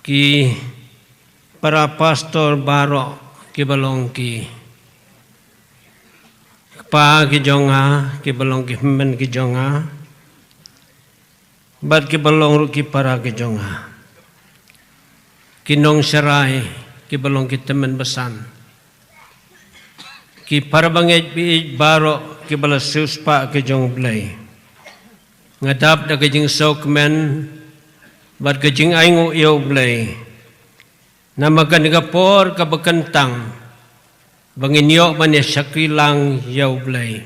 ki para pastor baroh, kiba long ki kpa ki jong nga, kiba long ki hynmen ki jong nga, bad kiba long ruh ki para ki jong nga, ki nongsharai, kiba long ki tymmen basan, ki para bangeit baieit baroh kiba la siewspah ki jong U Blei. Nga dap da ka jingsngewkmen bad ka jingainguh ïa U Blei namar kane ka por kaba kyntang ba ngin ïoh ban ïa shakri lang ïa U Blei.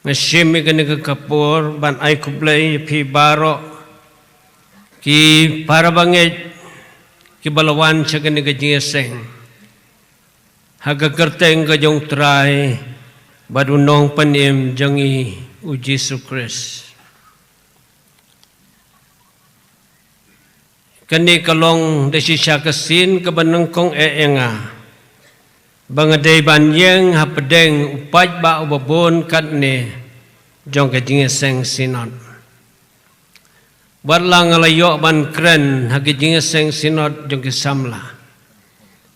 Nga shim ïa kane ka por ban ai khublei ïa phi baroh ki para bangeit kiba la wan sha kane ka jingïaseng ha ka kyrteng ka jong U Trai bad U Nongpynim jong ngi, U Jisu Khrist. Kane ka long da shisha ka sien kaba nyngkong eh ïa nga ba nga dei ban ïeng hapdeng u paidbah uba bun katne jong ka jingïaseng Synod. Wat la nga la ïoh ban kren ha ka jingïaseng Synod jong ki samla,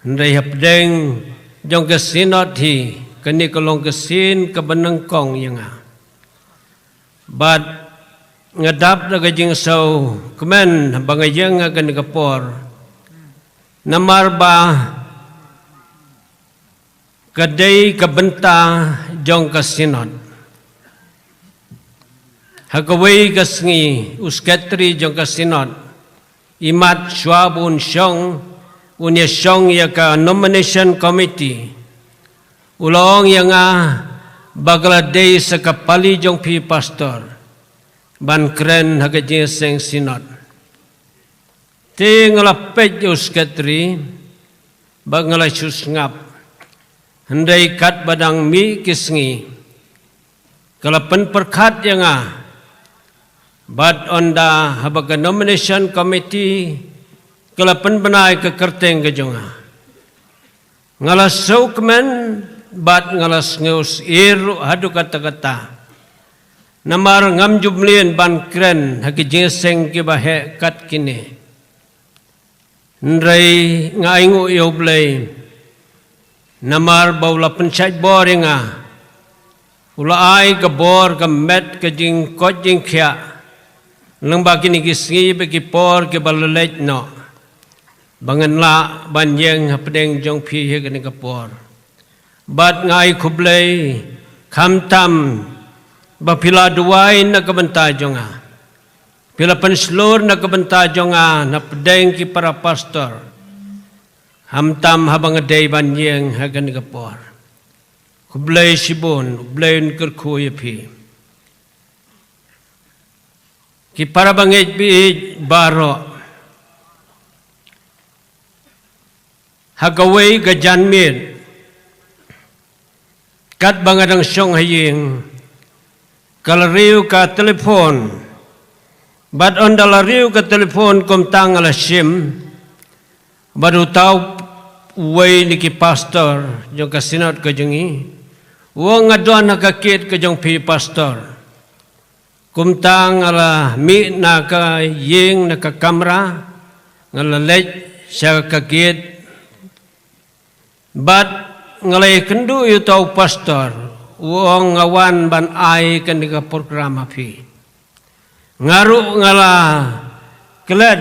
hynrei hapdeng jong ka Synod hi, kane ka long ka sien kaba nyngkong ïa nga. Bad nga dap da ka jingsngewkmen ba nga ïeng ha kane ka por, namar ba ka dei ka bynta jong ka Synod. Ha kawei ka sngi, u Secretary jong ka Synod, imat shuwa ba un shong, un ïa shong ïa ka Nomination Committee, u la ong ïa nga ba ka la dei sa ka pali jong phi Pastor ban kren ha ka jingïaseng Synod. Te nga la peit ïa u Secretary bad nga la shu sngap. Hynrei katba dang mih ki sngi, ka la pynpyrkhat ïa nga, bad ynda haba ka Nomination Committee ka la pynbna ïa ka kyrteng ka jong nga, nga la sngewkmen bad nga la sngewsyier ruh haduh katta katta. Namar ngam ju mlien ban kren ha ki jingïaseng kiba heh kat kine. Hynrei nga ainguh ïa U Blei namar ba u la pynshait bor ïa nga. U la ai ka bor ka met ka jingkoit jingkhiah lyngba kine ki sngi bad ki por kiba la leit noh, ba ngan lah ban ïeng hapdeng jong phi ha kane ka por. Bad nga ai khublei, khamtam ba phi la duwai na ka bynta jong nga, phi la pynshlur na ka bynta jong nga napdeng ki para pastor, khamtam haba nga dei ban ïeng ha kane ka por. Khublei shibun, U Blei un kyrkhu ïa phi. Ki para bangeit baieit baroh, ha kawei ka janmiet, Katba nga dang shong ha ïing, ka la riew ka telephone. Bad ynda la riew ka telephone kumta nga la shim bad uta uwei na ki pastor jong ka synod ka jong ngi u ong, "Nga don ha ka kit ka jong phi, pastor." Kumta nga la mih na ka ïing, na ka kamra, nga la leit sha ka gate. Bad nga la ïakynduh ïa uta u pastor, u ong, "Nga wan ban ai kane ka program ha phi." Nga ruh nga la klet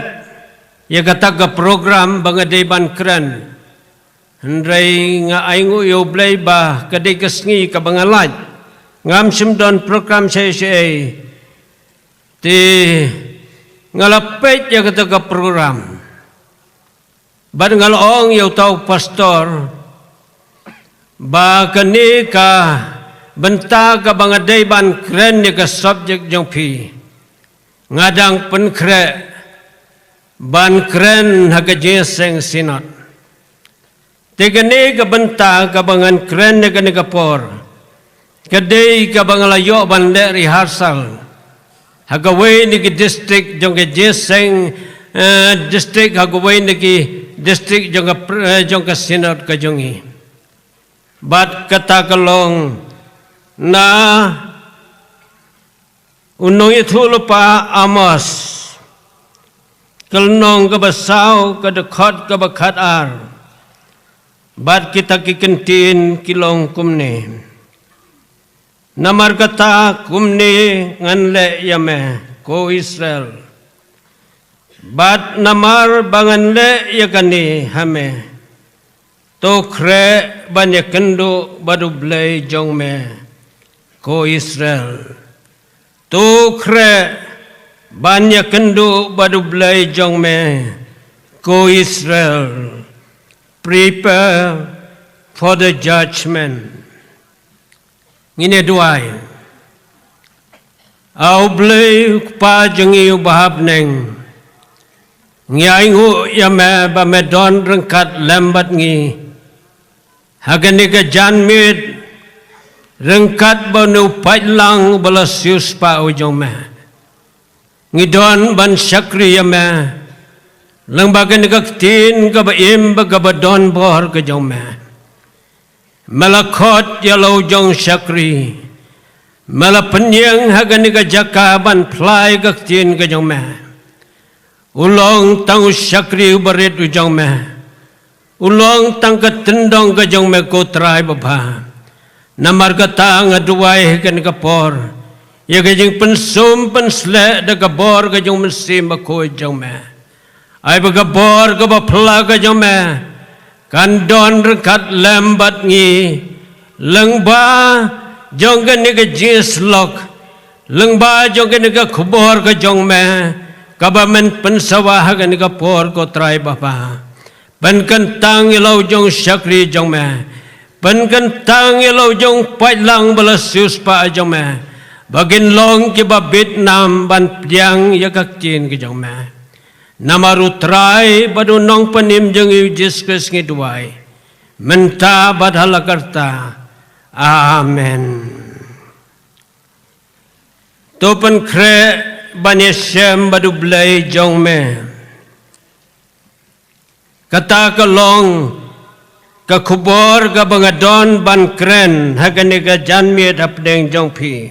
ïa kata ka program ba nga dei ban kren. Hynrei nga ainguh ïa U Blei ba ka dei ka sngi kaba nga lait, ngam shym don program shaei shaei. Te nga la peit ïa kata ka program. Bad nga la ong ïa uta u pastor ba kane ka bynta kaba nga dei ban kren ïa ka subject jong phi, nga dang pynkhreh ban kren ha ka jingïaseng synod. Te kane ka bynta kaba ngan kren ha kane ka por, ka dei kaba nga la ïoh ban leh rehearsal ha kawei na ki district jong ka jingïaseng, eh, district, ha kawei na ki district jong ka pr-, eh, jong ka synod ka jong ngi. Bad kata ka long na u nongïathuhlypa Amos, ka lynnong kaba saw, ka dkhot kaba khatar. Bad kita ki kyntien ki long kumne: Namar kata kumne ngan leh ïa me, ko Israel. Bad namar ba ngan leh ïa kane ha me, to khreh ban ïakynduh bad U Blei jong me, ko Israel. To khreh ban ïakynduh bad U Blei jong me, ko Israel. Prepare for the judgment. Ngin ïa duwai. A U Blei, U Kpa jong ngi uba ha bneng, ngi ainguh ïa me ba me don ryngkat lem bad ngi ha kane ka janmiet, ryngkat bad une u paidlang uba la siewspah u jong me. Ngi don ban shakri ïa me lyngba kane ka ktien kaba im bad kaba don bor ka jong me. Me la khot ïa la u jong shakri. Me la pynïeng ha kane ka jaka ban phla ïa ka ktien ka jong me. U long tang u shakri uba rit u jong me. U long tang ka tyndong ka jong me, ko Trai babha. Namar kata nga duwai ha kane ka por ïa ka jingpynsum pynsleh da ka bor ka jong u Mynsiem Bakhuid jong me. Ai ba ka bor kaba phylla ka jong me kan don ryngkat lem bad ngi, lyngba jong kane ka jingïasyllok, lyngba jong kane ka khubor ka jong me kaba men pynsawa ha kane ka por, ko Trai babha. Pynkyntang ïa la u jong shakri jong me. Pynkyntang ïa la u jong paidlang ba la siewspah jong me, ba kin long kiba bit nam ban pdiang ïa ka ktien ka jong me. Namar u Trai bad u Nongpynim jong ngi u Jisu Khrist ngi duwai, mynta bad ha la karta. Amen. To pynkhreh ban ïashem bad U Blei jong me. Kata ka long ka khubor kaba nga don ban kren ha kane ka janmiet hapdeng jong phi.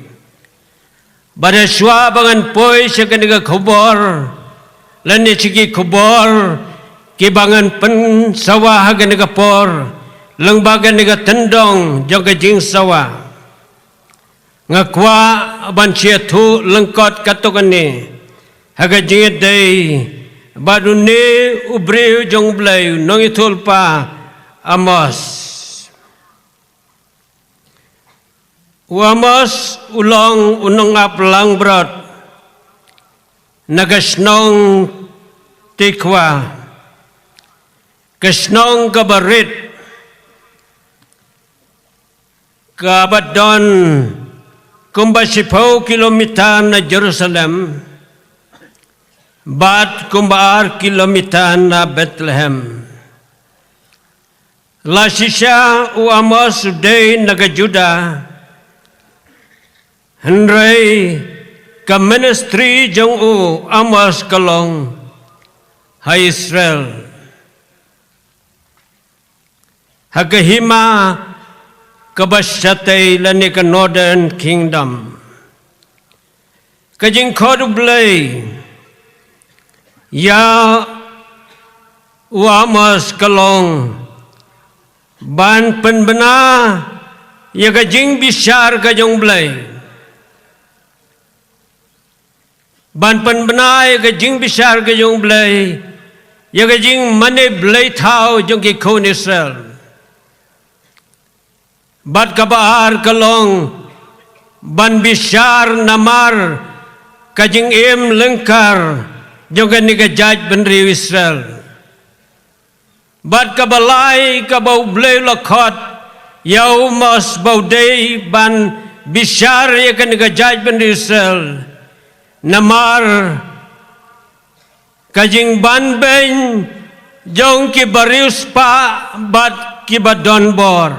Bad shuwa ba ngan poi sha kane ka khubor, lane sha ki khubor kiba ngan pynsawa ha kane ka por, lyngba kane ka tyndong jong ka jingsawa, nga kwah ban shu ïathuh lyngkot katto katne ha ka jingïadei bad une u briew jong U Blei, u nongïathuhlypa Amos. U Amos u long u nongap langbrot na ka shnong Tekoa, ka shnong kaba rit, kaba don kumba shiphew kilometer na Jerusalem bad kumba ar kilometer na Bethlehem. La shisha u Amos u dei na ka Judah, hynrei ka ministry jong u Amos ka long ha Israel, ha ka hima kaba shatei lane ka Northern Kingdom. Ka jingkhot U Blei ïa u Amos ka long ban pynbna ïa ka jingbishar ka jong U Blei. Ban pynbna ïa ka jingbishar ka jong U Blei, ïa ka jingmane blei thaw jong ki khun Israel. Bad kaba ar ka long ban bishar namar ka jingim lyngkar jong kane ka jaitbynriew Israel. Bad kaba lai kaba U Blei u la khot ïa u Amos ba u dei ban bishar ïa kane ka jaitbynriew Israel, namar ka jingbanbeiñ jong kiba riewspah bad kiba donbor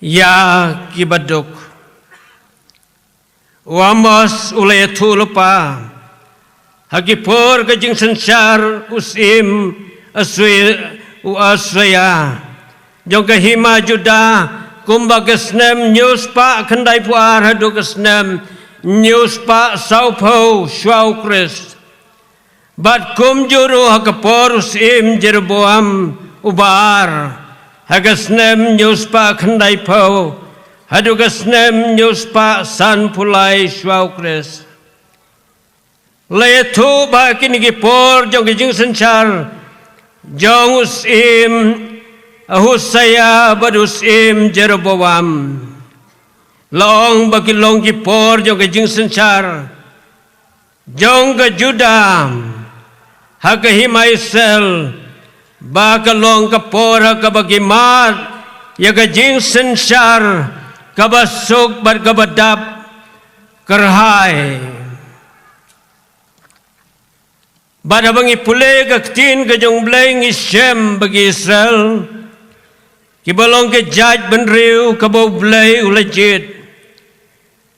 ïa kiba duk. U Amos u la ïathuh lypa ha ki por ka jingsynshar u syiem Asai-, u Asaïah jong ka hima Judah, kumba ka snem hynñiew spah khyndaiphew ar haduh ka snem hynñiew spah sawphew shuwa u Khrist. Bad kumjuh ruh ha ka por u syiem Jeroboam uba ar, ha ka snem hynñiew spah khyndaiphew haduh ka snem hynñiew spah sanphew lai shuwa u Khrist. La ïathuh ba ha kine ki por jong ki jingsynshar jong u syiem Asaïah bad u syiem Jeroboam, la ong ba ki long ki por jong ki jingsynshar jong ka Judah ha ka hima Israel, ba ka long ka por ha kaba ki mad ïa ka jingsynshar kaba suk bad kaba dap kyrhai. Bad haba ngi pule ka ktien ka jong U Blei ngi shem ba ki Israel, kiba long ka jaitbynriew kaba U Blei u la jied,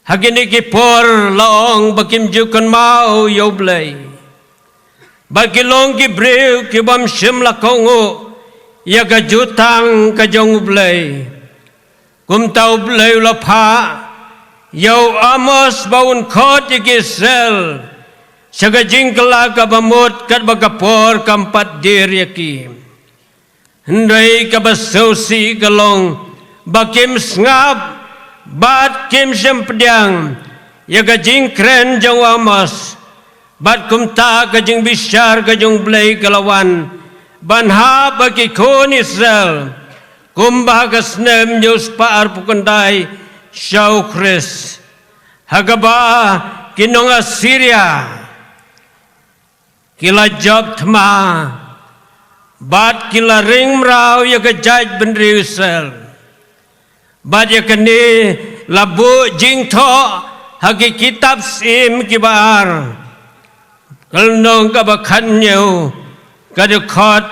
ha kine ki por la ong ba kim ju kynmaw ïa U Blei. Ba ki long ki briew ki bym shym la kohnguh ïa ka jutang ka jong U Blei. Kumta U Blei u la phah ïa u Amos ba un khot ïa ki Israel sha ka jingkylla kaba mut katba ka por kam pat dier ïa ki. Hynrei kaba sngewsih ka long ba kim sngap bad kim shym pdiang ïa ka jingkren jong u Amos. Bad kumta ka jingbishar ka jong U Blei ka la wan ban hap ha ki khun Israel, kumba ha ka snem hynñiew spah arphew khyndai shuwa u Khrist, ha kaba ki nong Assyria ki la jop thma bad ki la ring mraw ïa ka jaitbynriew Israel. Bad ïa kane la buh jingthoh ha ki kitab syiem kiba ar, ka lynnong kaba khathynñiew, ka dkhot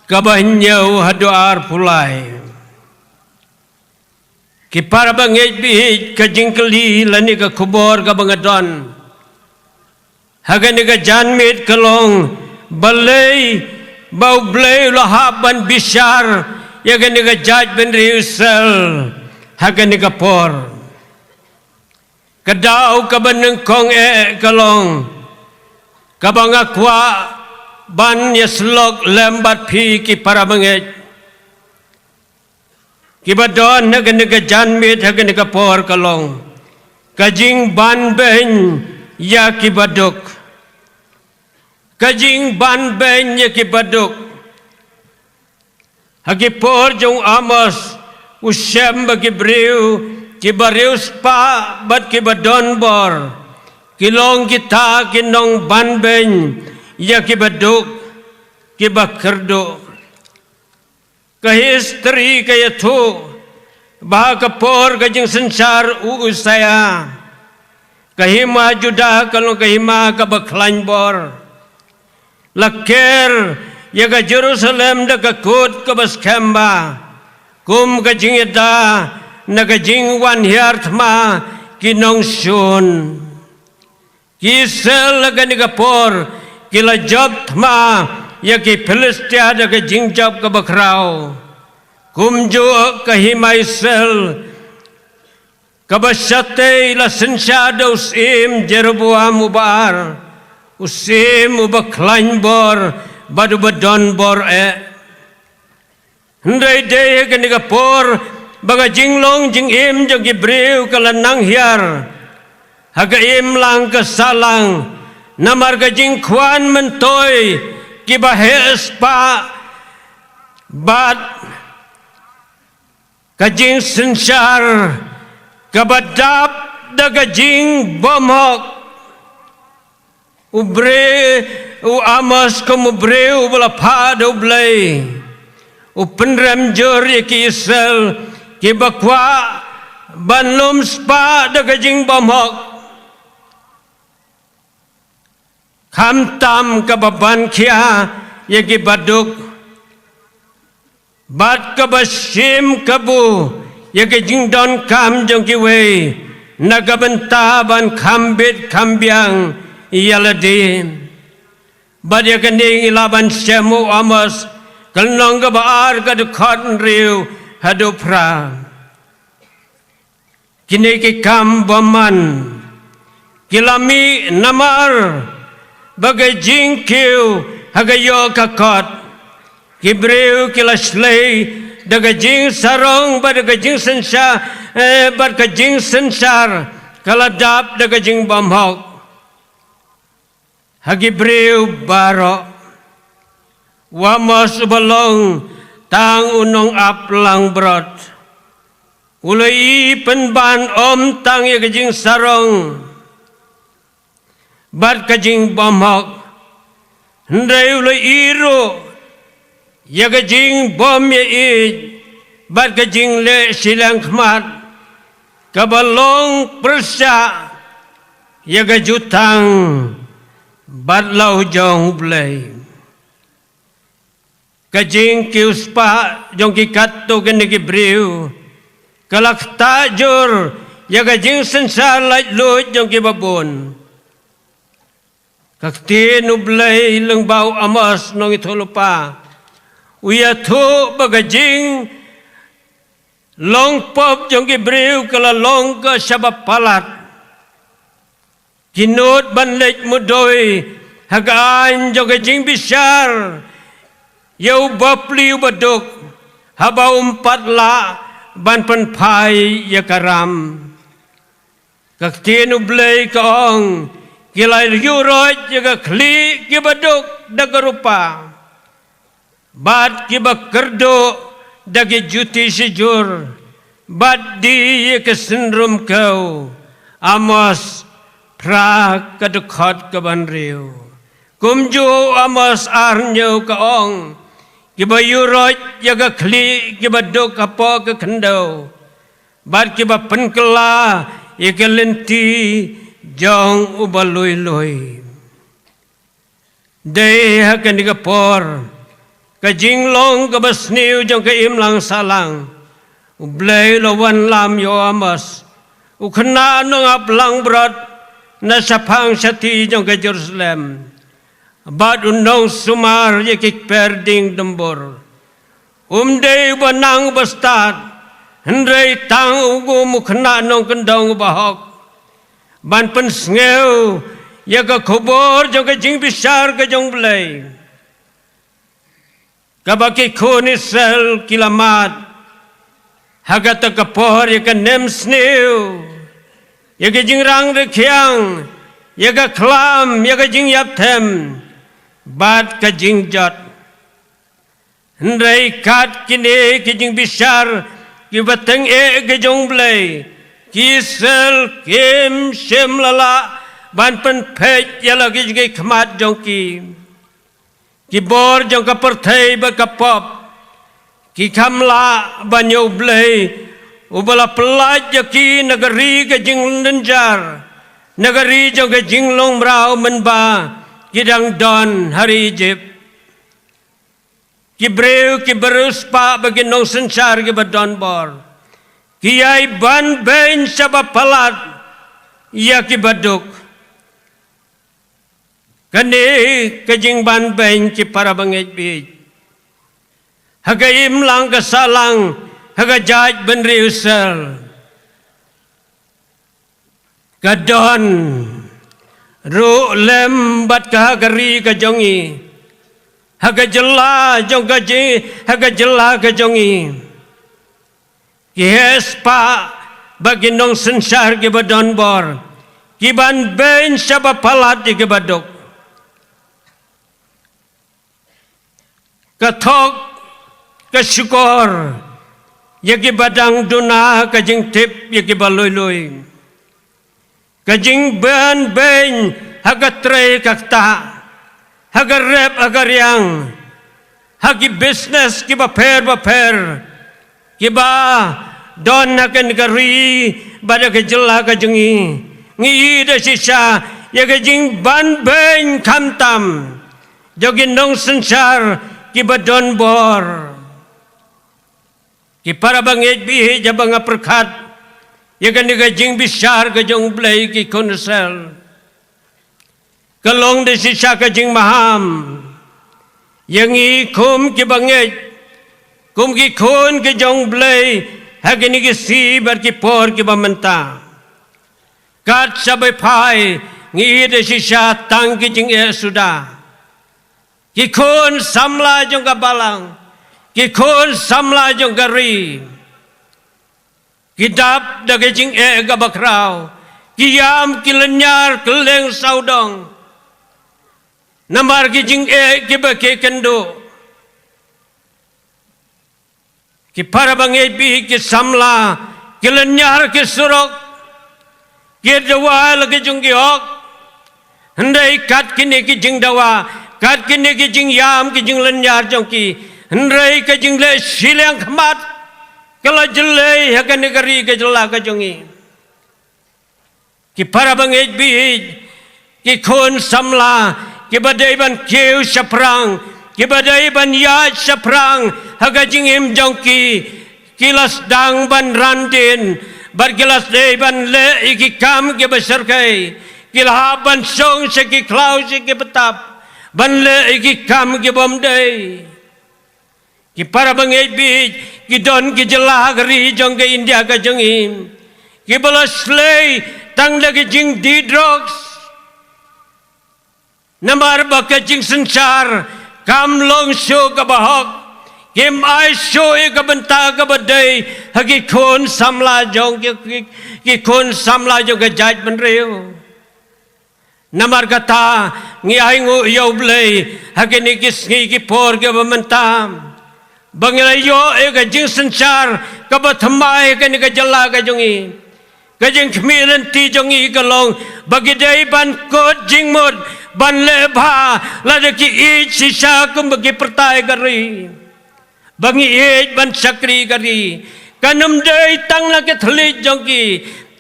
kaba hynñiew haduh arphew lai. Ki para bangeit baieit, ka jingkylli lane ka khubor kaba nga don ha kane ka janmiet ka long, balei ba U Blei u la hap ban bishar ïa kane ka jaitbynriew Israel ha kane ka por? Ka daw kaba nyngkong eh ka long kaba nga kwah ban ïasyllok lem bad phi ki para bangeit kiba don ha kane ka janmiet ha kane ka por ka long ka jingbanbeiñ ïa kiba duk. Ka jingbanbeiñ ïa kiba duk. Ha ki por jong u Amos u shem ba ki briew kiba riewspah bad kiba donbor ki long kita ki nongbanbeiñ ïa kiba duk, kiba kyrduh. Ka history ka ïathuh ba ha ka por ka jingsynshar u Usaïah, ka hima Judah ka long ka hima kaba khlaiñ bor. La ker ïa ka Jerusalem da ka kut kaba skhem bha, kum ka jingïada na ka jingwan hiar thma ki nongshun. Ki Israel ha kane ka por ki la jop thma ïa ki Philistia da ka jingjop kaba khraw. Kumjuh ka hima Israel kaba shatei la synshar da u syiem Jeroboam uba ar, u syiem uba khlaiñ bor bad uba don bor eh. Hynrei dei ha kane ka por ba ka jinglong jingim jong ki briew ka la nang hiar ha ka imlang ka sahlang, namar ka jingkwah myntoi kiba heh spah bad ka jingsynshar kaba dap da ka jingbymhok. U briew, u Amos kum u briew uba la phah da U Blei, u pynrem jur ïa ki Israel kiba kwah ban lum spah da ka jingbymhok. Khamtam kaba ban khia ïa kiba duk, bad kaba shim kabu ïa ka jingdonkam jong kiwei na ka bynta ban kham bit kham biang ïa lade. Bad ïa kane ngi lah ban shem u Amos, ka lynnong kaba ar, ka dkhot hynriew haduh phra. Kine ki kam bymman ki la mih namar ba ka jingkiew ha ka ïoh ka kot. Ki briew ki la shlei da ka jingsarong bad da ka jingsynshar, eh, bad ka jingsynshar ka la dap da ka jingbymhok. Ha ki briew baroh, u Amos uba long tang u nongap langbrot u la ïohi pynban ym tang ïa ka jingsarong bad ka jingbymhok, hynrei u la ïohi ruh ïa ka jingbymïeit bad ka jingleh shiliang khmat kaba long pyrshah ïa ka jutang bad la u jong U Blei. Ka jingkiew spah jong ki katto katne ki briew ka la ktah jur ïa ka jingsynshar laitluid jong kiba bun. Ka ktien U Blei lyngba u Amos nongïathuhlypa u ïathuh ba ka jinglong pop jong ki briew ka la long ka shaba palat. Ki nud ban leit mudui ha ka aiñ jong ka jingbishar ïa u bapli u baduk haba um pat lah ban pynphai ïa ka ram. Ka ktien U Blei ka ong, ki la ïuhroit ïa ka khlieh kiba duk da ka rupa, bad kiba kyrduh da ki juti shijur, bad die ïa ka synrum kew. Amos phra, ka dkhot kaba hynriew. Kumjuh Amos ar hynñiew ka ong, kiba ïuhroit ïa ka khlieh kiba duk hapoh ka khyndew, bad kiba pynkylla ïa ka lynti jong uba lui lui. Dei ha kane ka por, ka jinglong kaba sniew jong ka imlang sahlang, U Blei u la wanlam ïa u Amos, u khynnah nongap langbrot na shaphang shati jong ka Jerusalem, bad u nongsumar ïa ki kper dieng dumbur. Um dei uba nang uba stad, hynrei tang u kum u khynnah nongkyndong uba hok, ban pynsngew ïa ka khubor jong ka jingbishar ka jong U Blei, kaba ki khun Israel ki la mad. Ha kata ka por ïa ka nemsniew, ïa ka jingrang rkhiang, ïa ka khlam, ïa ka jingïapthem, bad ka jingjot. Hynrei kat kine ki jingbishar kiba tyngeh ka jong U Blei, ki Israel kim shym la lah ban pynpeit ïa la ki jingkhmat jong ki. Ki bor jong ka pyrthei bad ka pop ki kham lah ban ïoh U Blei uba la pyllait ïa ki na ka ri ka jinglynjar, na ka ri jong ka jinglong mraw mynba ki dang don ha ri Ijipt. ki briew kiba riewspah bad ki nongsynshar kiba donbor, ki ïai banbeiñ sha ba palat ïa kiba duk. Kane ka jingbanbeiñ, ki para bangeit baieit, ha ka imlang ka sahlang, ha ka jaitbynriew Israel, ka don ruh lem bad ka ha ka ri ka jong ngi, ha ka jylla jong ka jing, ha ka jylla ka jong ngi. Ki heh spah bad ki nongsynshar kiba donbor, ki banbeiñ sha ba palat ïa kiba duk. Ka thok ka shukor ïa kiba dang duna, ka jingtip ïa kiba lui lui. Ka jingbanbeiñ ha ka trei ka ktah, ha ka rep ha ka riang, ha ki business kiba pher ba pher, kiba don ha kane ka ri bad ha ka jylla ka jong ngi. Ngi ïohi da shisha ïa ka jingbanbeiñ khamtam jong ki nongsynshar kiba donbor. Ki para bangeit baieit, haba nga pyrkhat ïa kane ka jingbishar ka jong U Blei, ki khun Israel, ka long da shisha ka jingmaham ïa ngi kum ki bangeit, kum ki khun ki jong U Blei, ha kine ki sngi bad ki por kiba mynta. Kat shaba phai, ngi ïohi da shisha tang ki jingeh suda. Ki khun samla jong ka balang, ki khun samla jong ka ri, ki dap da ka jingeh kaba khraw, ki ïam ki lynñiar kylleng sawdong namar ki jingeh kiba ki kynduh. Ki para bangeit baieit, ki samla, ki lynñiar ki surok, ki dawa la ki jong ki hok. Hynrei kat kine ki jingdawa, kat kine ki jingïam ki jinglynñiar jong ki, hynrei ka jingleh shiliang khmat ka la jlei ha kane ka ri ka jylla ka jong ngi. Ki para bangeit baieit, ki khun samla, kiba dei ban kiew shaphrang, kiba dei ban ïaid shaphrang ha ka jingim jong ki, ki la sdang ban ran dien, bad ki la dei ban leh ïa ki kam kiba shyrkhei, ki la hap ban shong sha ki khlaw sha ki btap, ban leh ïa ki kam kibym dei. Ki para bangeit baieit, ki don ki jylla ha ka ri jong ka India ka jong ngi, kiba la slei tang da ki jingdih drugs. Namar ba ka jingsynshar kam long shuh kaba hok, kim ai shuh ïa ka bynta kaba dei ha ki khun samla jong ki, ki, ki khun samla jong ka jaitbynriew. Namar kata, ngi ai nguh ïa U Blei ha kine ki sngi ki por kiba mynta, ba ngi la ïoh ïa ka jingsynshar kaba thymmai ha kane ka jylla ka jong ngi. Ka jingkhmih lynti jong ngi ka long ba ngi dei ban kut jingmut, ban leh bha, lada ki ïeit shisha kumba ki pyrta ïa ka ri. Ba ngi ïeit ban shakri ka ri. Kan ym dei tang na ka thylliej jong ki,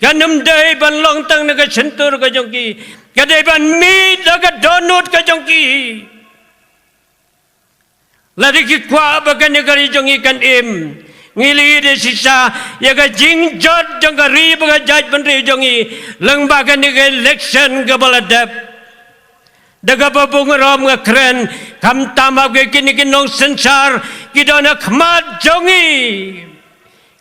kan ym dei ban long tang na ka shyntur ka jong ki. Ka dei ban mih da ka dohnud ka jong ki. Lada ki kwah ba kane ka ri jong ngi kan im, ngi la ïohi da shisha ïa ka jingjot jong ka ri bad ka jaitbynriew jong ngi lyngba kane ka election kaba la dep. Da kaba bun ruh nga kren, khamtam ha kine ki nongsynshar ki don ha khmat jong ngi.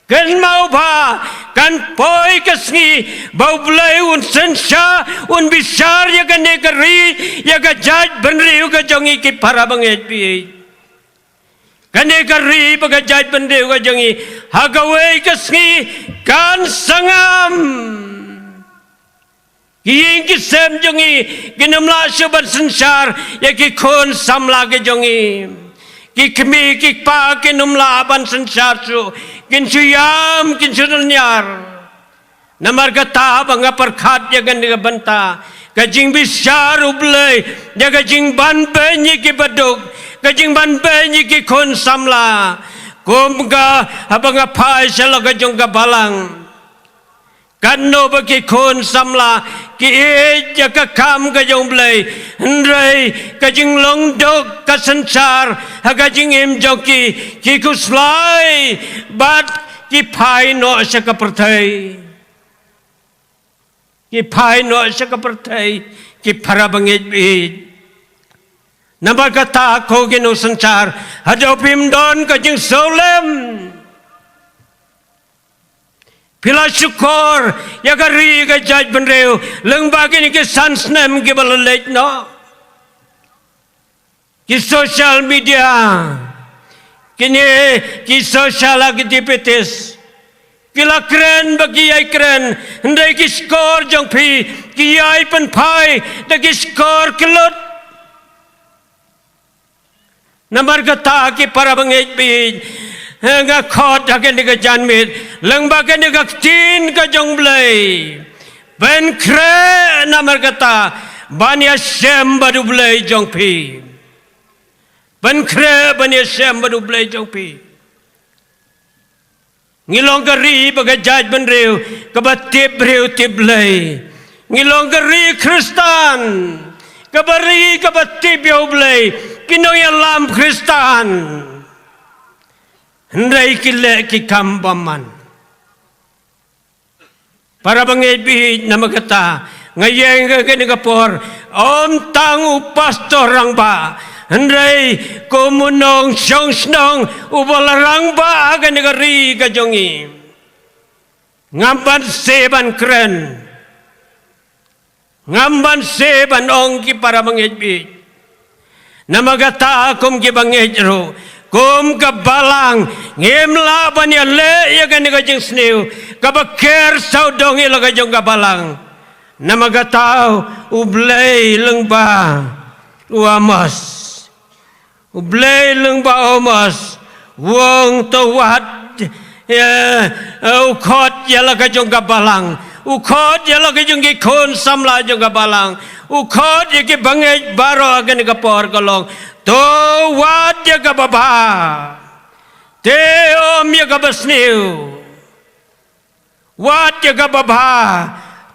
Kynmaw ba kan poi ka sngi ba U Blei un synshar, un bishar ïa kane ka ri, ïa ka jaitbynriew ka jong ngi, ki para bangeit baieit. Kane ka ri bad ka jaitbynriew ka jong ngi, ha kawei ka sngi kan sngap. Ki ïing ki sem jong ngi kin ym lah shuh ban synshar ïa ki khun samla ki jong ngi. Ki kmie ki kpa kin ym lah ban synshar shuh, kin shu ïam, kin shu lynñiar. Namar kata ba nga pyrkhat ïa kane ka bynta, ka jingbishar U Blei ïa ka jingbanbeiñ ïa kiba duk, ka jingbanbeiñ ïa ki khun samla. Kum ka haba nga phai sha la ka jong ka balang, Katno ba ki khun samla ki ïeit ïa ka kam ka jong U Blei, hynrei ka jinglong duk ka synshar ha ka jingim jong ki, ki khuslai bad ki phai noh sha ka pyrthei. Ki phai noh sha ka pyrthei, ki para bangeit baieit. Namar kata ko ki nongsynshar, haduh phim don ka jingsngewlem, phi la shukor ïa ka ri ka jaitbynriew lyngba kine ki san snem kiba la leit noh. Ki social media, kine ki social activities, ki la kren ba ki ïai kren, hynrei ki shkor jong phi ki ïai pynphai da ki shkor kyllut. Namar kata ki para bangeit baieit, eh, nga khot ha kane ka janmiet lyngba kane ka ktien ka jong U Blei, pynkhreh namar kata ban ïashem bad U Blei jong phi. Pynkhreh ban ïashem bad U Blei jong phi. Ngi long ka ri bad ka jaitbynriew kaba tip briew tip Blei. Ngi long ka ri Khristan, kaba ri kaba tip ïa U Blei, ki nongïalam Khristan. Hynrei ki leh ki kam bymman. Para bangeit baieit, namar kata nga ïeng ha kane ka por, ym tang u pastor rangbah, hynrei kum u nongshong shnong uba la rangbah ha kane ka ri ka jong ngi. Ngam banse ban kren, ngam banse ban ong, ki para bangeit baieit. Namar kata kum ki bangeit ruh, kum ka balang, ngim lah ban ïaleh ïa kane ka jingsniew kaba ker sawdong ïa la ka jong ka balang. Namar kata U Blei lyngba u Amos, U Blei lyngba u Amos u ong, to wad, eh, eh, u khot ïa la ka jong ka balang, u khot ïa la ka jong ki khun samla jong ka balang, u khot ïa ki bangeit baroh ha kane ka por, ka long, to wad ïa kaba bha, te ym ïa kaba sniew. Wad ïa kaba bha,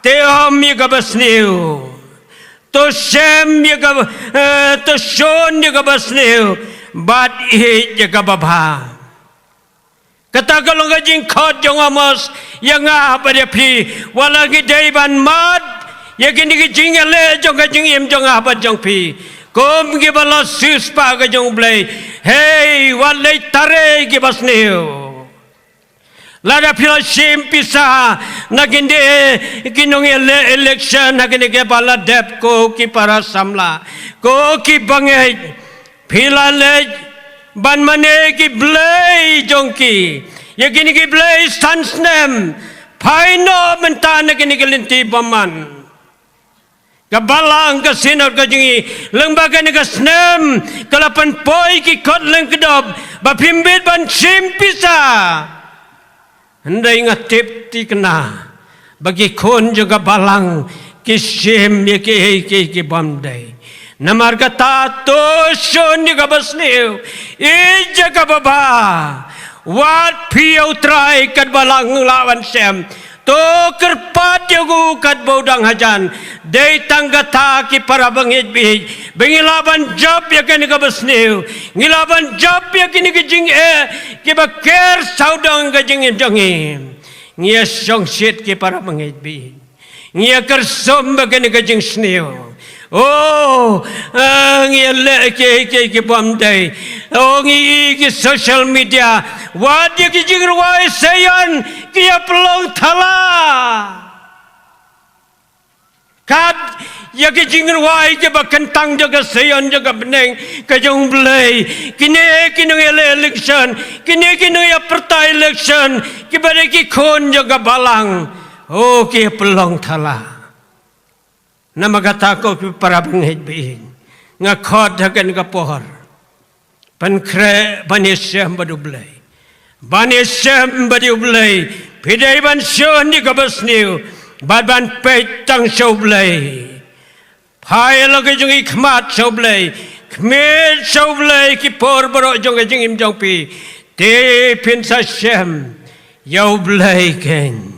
te ym ïa kaba sniew. To shem ïa kaba, eh, to shun ïa kaba sniew bad ïeit ïa kaba bha. Kata ka long ka jingkhot jong u Amos ïa nga bad ïa phi, wat la ngi dei ban mad ïa kine ki jingïaleh jong ka jingim jong nga bad jong phi, kum kiba la siewspah ka jong U Blei. Hei, wat leit trei kiba sniew. Lada phi la shim pisa na kine ki nongïaleh election, na kine kiba la dep, ko ki para samla, ko ki bangeit, phi la leit ban mane ki blei jong ki, ïa kine ki blei san snem. Phai noh mynta na kine ki lynti bymman. Ka balang, ka synod ka jong ngi lyngba kane ka snem ka la pynpoi ki kot lyngkdop ba phim bit ban shim pisa. Hynrei nga tip thikna ba ki khun jong ka balang ki shim ïa kiei kiei kibym dei. Namar kata to shun ïa kaba sniew, ïeit ïa kaba bha. Wat phi ïa U Trai katba lah ngi lah ban shem. To kyrpad ïa u katba u dang hajan. Dei tang kata, ki para bangeit baieit, ba ngi lah ban jop ïa kane kaba sniew, ngi lah ban jop ïa kine ki jingeh kiba ker sawdong ka jingim jong ngi. Ngi ïa shongshit, ki para bangeit baieit. Ngi ïa kyrsum ba kane ka jingsniew. Oh, ah, ngi ïa leh kiei kiei kibym dei. Oh, ngi ïohi ki social media. Wat ïa ki jingrwai Seion ki ïa pynlong thala. Kat ïa ki jingrwai kiba kyntang jong ka Seion jong ka bneng ka jong U Blei. Kine ki nongïaleh election, kine ki nongïapyrta election, kiba dei ki khun jong ka balang, oh, ki ïa pynlong thala. Namar kata ko ki para bangeit baieit, nga khot ha kane ka por, pynkhreh ban ïa shem bad U Blei. Ban ïa shem bad U Blei, phi dei ban shun ïa kaba sniew bad ban peit tang sha U Blei. Phai ïa la ka jong i khmat sha U Blei, khmih sha U Blei ki por baroh jong ka jingim jong phi. Te phin sa shem ïa U Blei keiñ.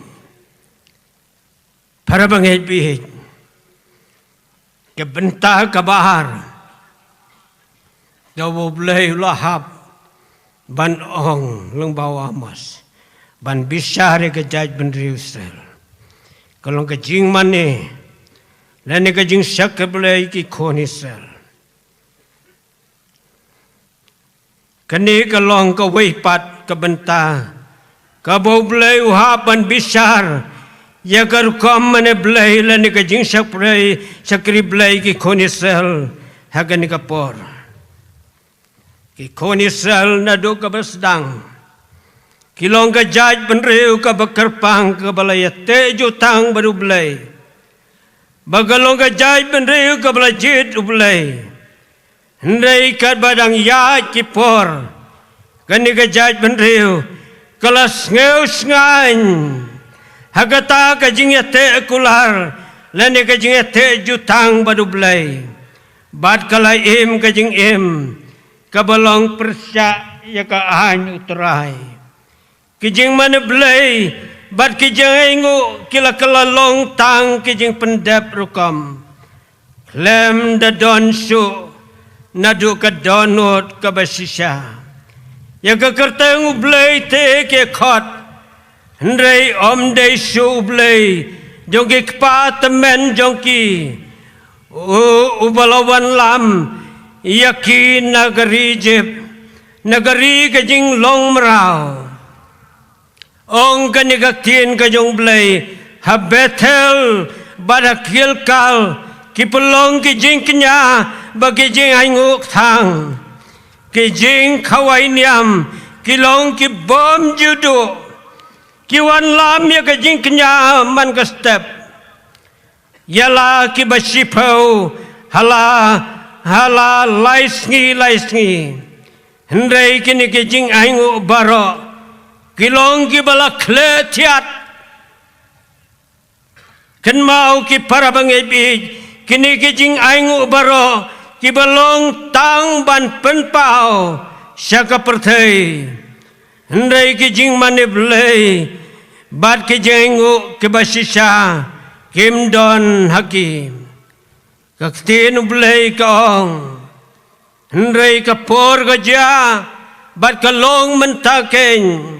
Para bangeit baieit, ka bynta kaba ar, kaba U Blei u la hap ban ong lyngba u Amos ban bishar ïa ka jaitbynriew Israel, ka long ka jingmane lane ka jingshakri Blei ki khun Israel. Kane ka long kawei pat ka bynta kaba U Blei u hap ban bishar ïa ka rukom mane Blei lane ka jingshakri, shakri Blei ki khun Israel ha kane ka por. Ki khun Israel naduh kaba sdang ki long ka jaitbynriew kaba kyrpang, kaba la ïateh jutang bad U Blei, ba ka long ka jaitbynriew kaba la jied U Blei. Hynrei katba dang ïaid ki por, kane ka jaitbynriew ka la sngewshngaiñ ha kata ka jingïateh kular lane ka jingïateh jutang bad U Blei, bad ka la im ka jingim kaba long pyrshah ïa ka aiñ U Trai. Ki jingmane Blei bad ki jingainguh ki la kylla long tang ki jingpyndep rukom, khlem da don shuh naduh ka dohnud kaba shisha. Ïa ka kyrteng U Blei te ki khot, hynrei ym dei shuh U Blei jong ki kpa tymmen jong ki, u, uba la wanlam ïa ki na ka ri Ijipt, na ka ri ka jinglong mraw. Ong kane ka ktien ka jong U Blei, ha Bethel bad ha Gilgal ki pynlong ki jingkñia bad ki jingainguh kthang, ki jingkhawai niam ki long ki bym ju duh. Ki wanlam ïa ka jingkñia man ka step, ïa la kiba shiphew ha la, ha la lai sngi lai sngi. Hynrei kine ki jingainguh baroh ki long kiba la khleh thiat. Kynmaw ki para bangeit baieit, kine ki jingainguh baroh kiba long tang ban pynpaw sha ka pyrthei. Hynrei ki jingmane Blei bad ki jingainguh kiba shisha kim don ha ki. Ka ktien U Blei ka ong, hynrei ka por ka jia bad ka long mynta keiñ,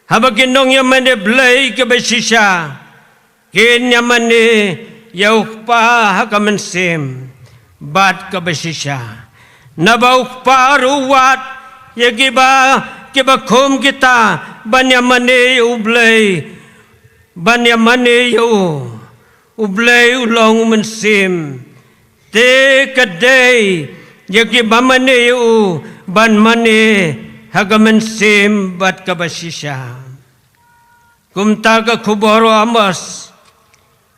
haba ki nongïamane Blei kiba shisha kin ïamane ïa U Kpa ha ka mynsiem bad kaba shisha. Naba U Kpa ruh u wad ïa kiba, kiba kum kita ban ïamane ïa U Blei, ban ïamane ïa u. U Blei u long u mynsiem, te ka dei ïa kiba mane ïa u ban mane ha ka mynsiem bad kaba shisha. Kumta ka khubor u Amos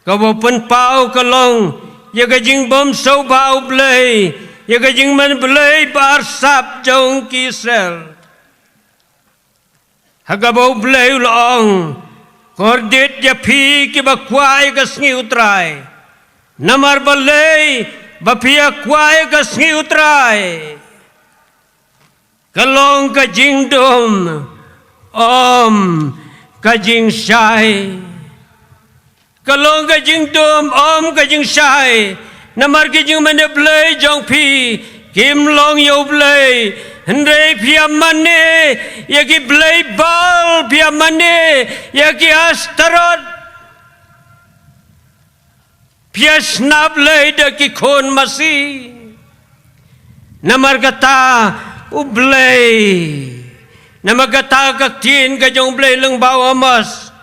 kaba pynpaw ka long ïa ka jingbymsngewbha U Blei, ïa ka jingmane Blei ba arsap jong ki Israel. Ha kaba U Blei u la ong, kordit ïa phi kiba kwah ïa ka sngi U Trai. Namar balei ba phi ïa kwah ïa ka sngi U Trai? Ka long ka jingdum, ym ka jingshai. Ka long ka jingdum, ym ka jingshai. Namar ki jingmane Blei jong phi kim long ïa U Blei, hynrei phi ïamane ïa ki blei Baal, phi ïamane ïa ki Astarot. Phi ïasnap lei da ki khun masi. Namar kata U Blei, namar kata ka ktien ka jong U Blei lyngba u Amos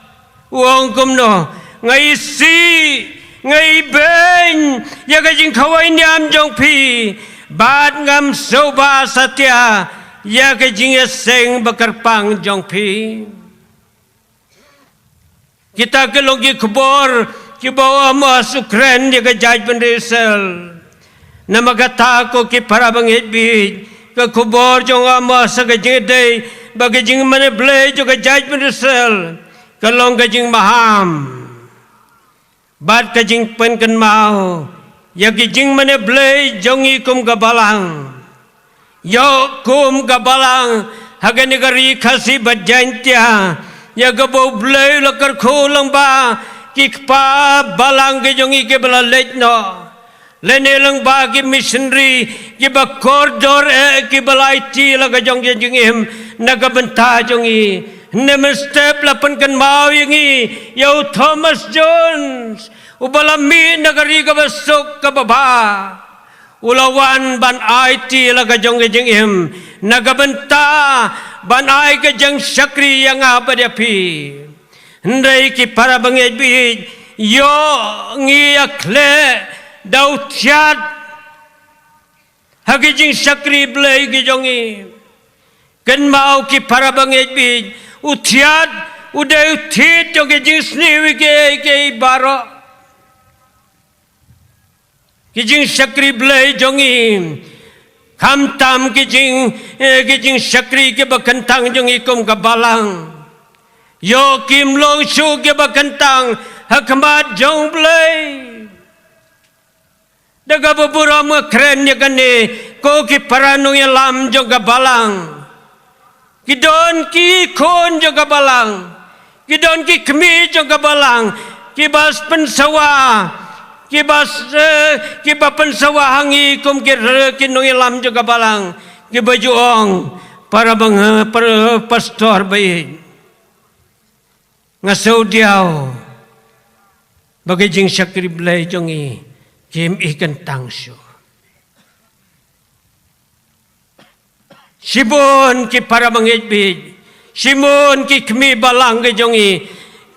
u ong kumno: Nga isih, nga ibeiñ ïa ka jingkhawai niam jong phi, bad ngam sngewbha satia ïa ka jingïaseng ba kyrpang jong phi. Kita ki long ki khubor kiba u Amos u kren ïa ka jaitbynriew Israel. Namar kata ko ki para bangeit baieit, ka khubor jong u Amos ha ka jingïadei bad ka jingmane Blei jong ka jaitbynriew Israel ka long ka jingmaham bad ka jingpynkynmaw ïa ki jingmane Blei jong ngi kum ka balang. Ïoh kum ka balang ha kane ka ri Khasi bad Jaiñtia, ïa kaba U Blei u la kyrkhu lyngba ki kpa balang ki jong ngi kiba la leit noh, lane lyngba ki missionary kiba kordor eh kiba la aiti la ka jong ka jingim na ka bynta jong ngi. Hynne mynstep la pynkynmaw ïa ngi ïa u Thomas Jones, uba la mih na ka ri kaba suk kaba bha, u la wan ban aiti la ka jong ka jingim na ka bynta ban ai ka jingshakri ïa nga bad ïa phi. Hynrei ki para bangeit baieit, ïoh ngi ïa khleh da u thiat ha ki jingshakri Blei ki jong ngi. Kynmaw ki para bangeit baieit, u thiat u dei u thied jong ki jingsniew kiei kiei baroh. Ki jingshakri Blei jong ngi, khamtam ki jing, eh, ki jingshakri kiba kyntang jong ngi kum ka balang, ïoh kim long shuh kiba kyntang ha khmat jong Blei. Da kaba burom nga kren ïa kane, ko ki para nongïalam jong ka balang. Ki don ki khun jong ka balang, ki don ki kmie jong ka balang, kiba pynsawa, kiba s-, eh, kiba pynsawa ha ngi kum ki r-, ki nongïalam jong ka balang, kiba ju ong, para bang, eh, para pastor baieit, nga sngewdiaw ba ki jingshakri Blei jong ngi kim i kyntang shuh. Shibun ki para bangeit baieit, shibun ki kmie balang ki jong ngi,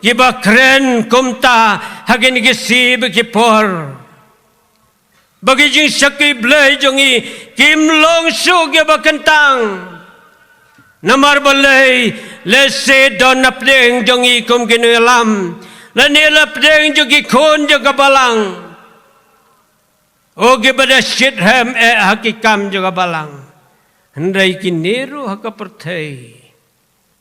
kiba kren kumta ha kine ki sngi bad ki por, ba ki jingshakri Blei jong ngi kim long shuh kiba kyntang. Namar balei? Lehse don na pdeng jong ngi kum ki nongïalam, lane la pdeng jong ki khun jong ka balang, o kiba da shitrhem eh ha ki kam jong ka balang. Hynrei kine ruh ha ka pyrthei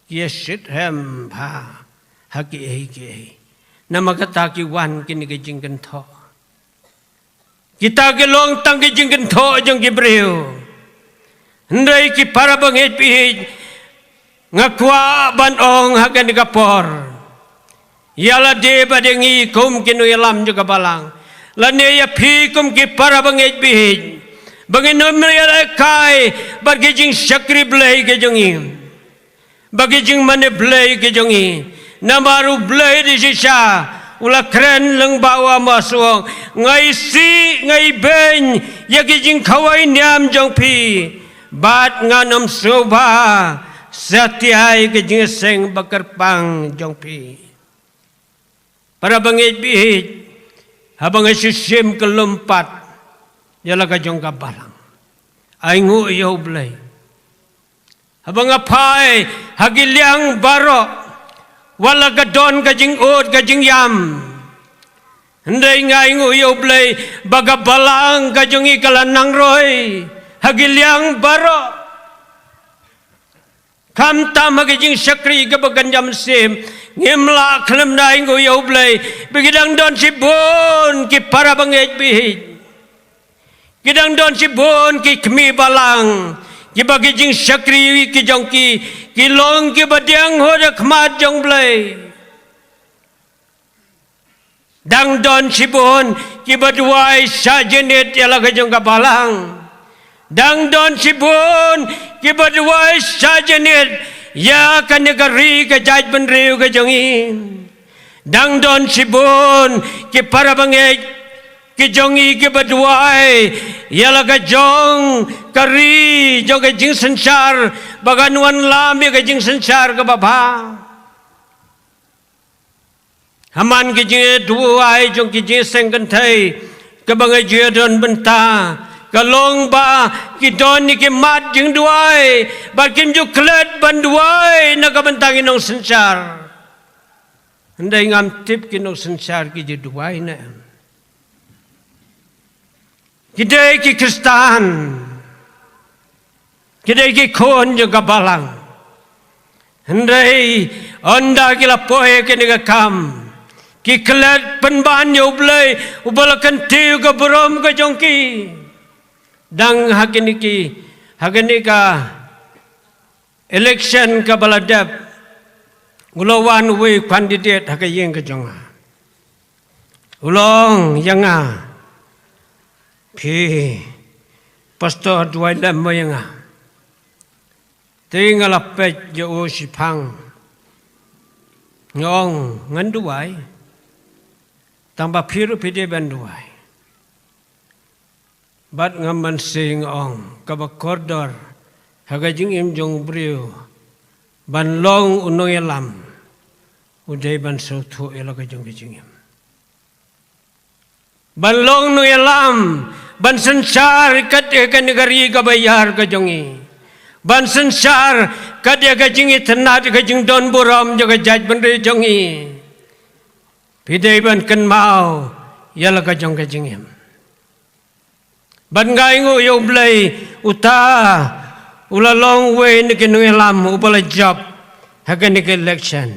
ki ïa shitrhem bha ha kiei kiei. Namar kata ki wan kine ki jingkynthoh. Kita ki long tang ki jingkynthoh jong ki briew. Hynrei ki para bangeit baieit, nga kwah ban ong ha kane ka por, ïa lade bad ïa ngi kum ki nongïalam jong ka balang, lane ïa phi kum ki para bangeit baieit, ba ngin ym ïalehkai bad ki jingshakri Blei ki jong ngi, ba ki jingmane Blei ki jong ngi. Namar u Blei da shisha u la kren lyngba u Amos, u ong, nga isih, nga ibeiñ ïa ki jingkhawai niam jong phi, bad ngan ym sngewbha satia ïa ki jingïaseng ba kyrpang jong phi. Para bangeit baieit, haba nga shu shim ka lum pat ïa la ka jong ka balang, ai nguh ïa u Blei. Haba nga phai ha ki liang baroh, wat la ka don ka jingud ka jingïam, hynrei nga ai nguh ïa u Blei ba ka balang ka jong ngi ka la nang roi ha ki liang baroh. Khamtam ha ki jingshakri kaba kynja mynsiem, ngim lah khlem da ai nguh ïa u Blei, ba ki dang don shibun ki para bangeit baieit, ki dang don shibun ki kmie balang, kiba ki jingshakri ki jong ki, ki long kiba diang hud ha khmat jong u Blei. Dang don shibun kiba duwai shah jingit ïa la ka jong ka balang. Dang don shibun kiba duwai shah jingit ïa kane ka ri ka jaitbynriew ka jong ngi. Dang don shibun ki para bangeit ki jong ngi kiba duwai ïa la ka jong ka ri jong ka jingsynshar, ba kan wanlam ïa ka jingsynshar kaba bha. Ha man ki jingduwai jong ki jingïaseng kynthei kaba nga ju ïa don bynta, ka long ba ki don ïa ki mat jingduwai, ba kim ju klet ban duwai na ka bynta ki nongsynshar. Hynrei ngam tip ki nongsynshar ki ju duwai ne em. Ki dei ki Khristan, ki dei ki khun jong ka balang. Hynrei ynda ki la poi kane ka kam, ki klet pynban ïa u Blei uba la kyntiew ka burom ka jong ki. Dang ha kane ki, ha kane ka election kaba la dep, u la wan uwei u candidate ha ka ïing ka jong nga. U la ong ïa nga, phi Pastor duwai lem mo ïa nga. Te nga la peit ïa u shiphang, nga ong ngan duwai, tang ba phi ruh phi dei ban duwai. Bad ngam mynsiem, nga ong kaba kordor ha ka jingim jong u briew ban long u nongïalam, u dei ban sngewthuh ïa la ka jong ka jingim. Ban long nongïalam, ban synshar kat ïa kane ka ri kaba ïar ka jong ngi. Ban synshar kat ïa ka jingitynnad, ka jingdon burom jong ka jaitbynriew jong ngi. Phi dei ban kynmaw ïa la ka jong ka jingim. Bad nga ainguh ïa u Blei, uta u la long uwei na ki nongïalam uba la jop ha kane ka election.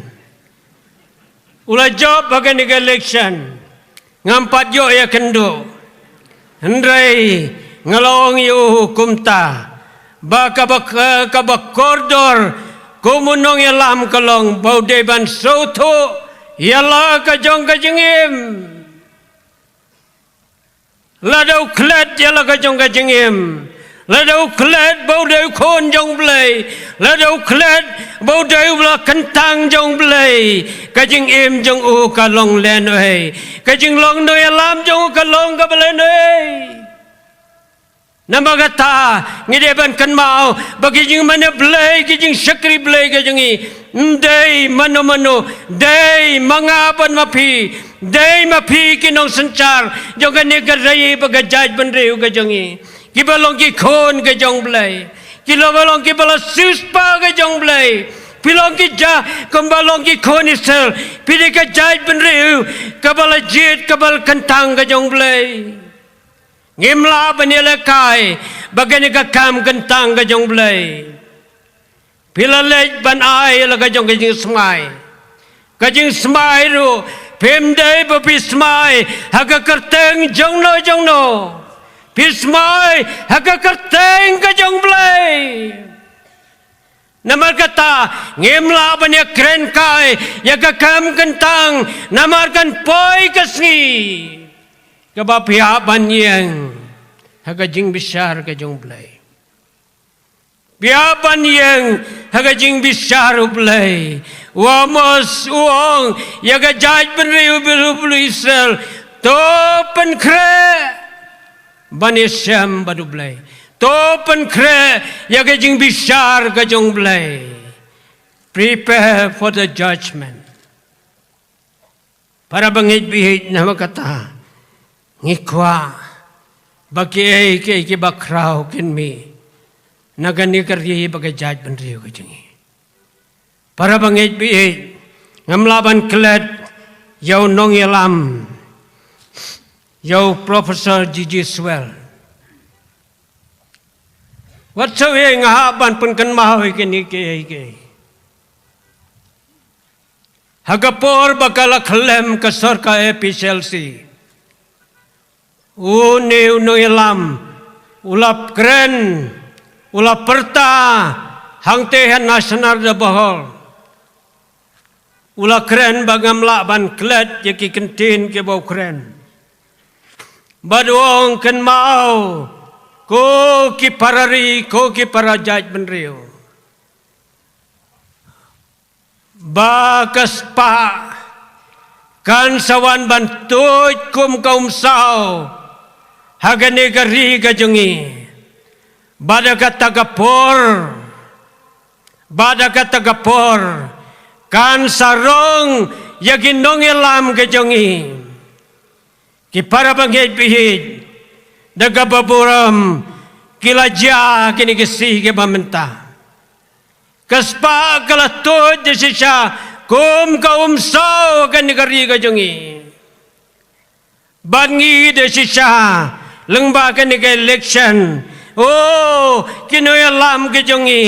U la jop ha kane ka election. Ngam pat ïoh ïakynduh. Hynrei nga la ong ïa u kumta, ba kaba, kaba kordor kum u nongïalam ka long ba u dei ban sngewthuh ïa la ka jong ka jingim. Lada u klet ïa la ka jong ka jingim, lada u klet ba u dei u khun jong u Blei, lada u klet ba u dei uba la kyntang jong u Blei, ka jingim jong u ka long lehnohei, ka jinglong nongïalam jong u ka long kaba lehnohei. Namar kata, ngi dei ban kynmaw ba ki jingmane Blei, ki jingshakri Blei ka jong ngi, ym dei mano mano, dei ma nga bad ma phi, dei ma phi ki nongsynshar jong kane ka ri bad ka jaitbynriew ka jong ngi. Kiba long ki khun ka jong u Blei, kiba long kiba la siewspah ka jong u Blei. Phi long ki ja, kumba long ki khun Israel, phi dei ka jaitbynriew kaba la jied, kaba la kyntang ka jong u Blei. Ngim lah ban ïalehkai bad kane ka kam kyntang ka jong u Blei. Phi la leit ban ai la ka jong ka jingsmai. Ka jingsmai ruh, phim dei ba phi smai ha ka kyrteng jongno jongno. Phi smai ha ka kyrteng ka jong u Blei. Namar kata, ngim lah ban ïakren kai ïa ka kam kyntang, namar kan poi ka sngi kaba phi hap ban ïeng ha ka jingbishar ka jong u Blei. Phi hap ban ïeng ha ka jingbishar u Blei. U Amos u ong ïa ka jaitbynriew, u briew u briew Israel, to pynkhreh ban ïashem bad u Blei. To pynkhreh ïa ka jingbishar ka jong u Blei. Prepare for the judgment. Para bangeit baieit, namar kata ngi kwah ba kiei kiei kiba khraw kin mih na kane ka ri bad ka jaitbynriew ka jong ngi. Para bangeit baieit, ngam lah ban klet ïa u nongïalam, ïa u Professor G G Swell. Wat sawei nga hap ban pynkynmaw ïa kine kiei kiei. Ha ka por ba ka la khlem ka sorkar A P H L C, une u nongïalam u la kren, u la pyrta hangtei ha National Debate Hall. U la kren ba ngam lah ban klet ïa ki kyntien kiba u kren. Bad u ong, kynmaw, ko ki para ri, ko ki para jaitbynriew, ba ka spah kan sa wan ban tuid kum ka umsaw ha kane ka ri ka jong ngi. Bad ha kata ka por, bad ha kata ka por kan sa rong ïa ki nongïalam ka jong ngi. Ki para bangeit baieit, da kaba burom ki la jia kine ki sngi kiba mynta. Ka spah ka la tuid da shisha kum ka umsaw kane ka ri ka jong ngi. Bad ngi da shisha lyngba kane ka election, o, ki nongïalam ki jong ngi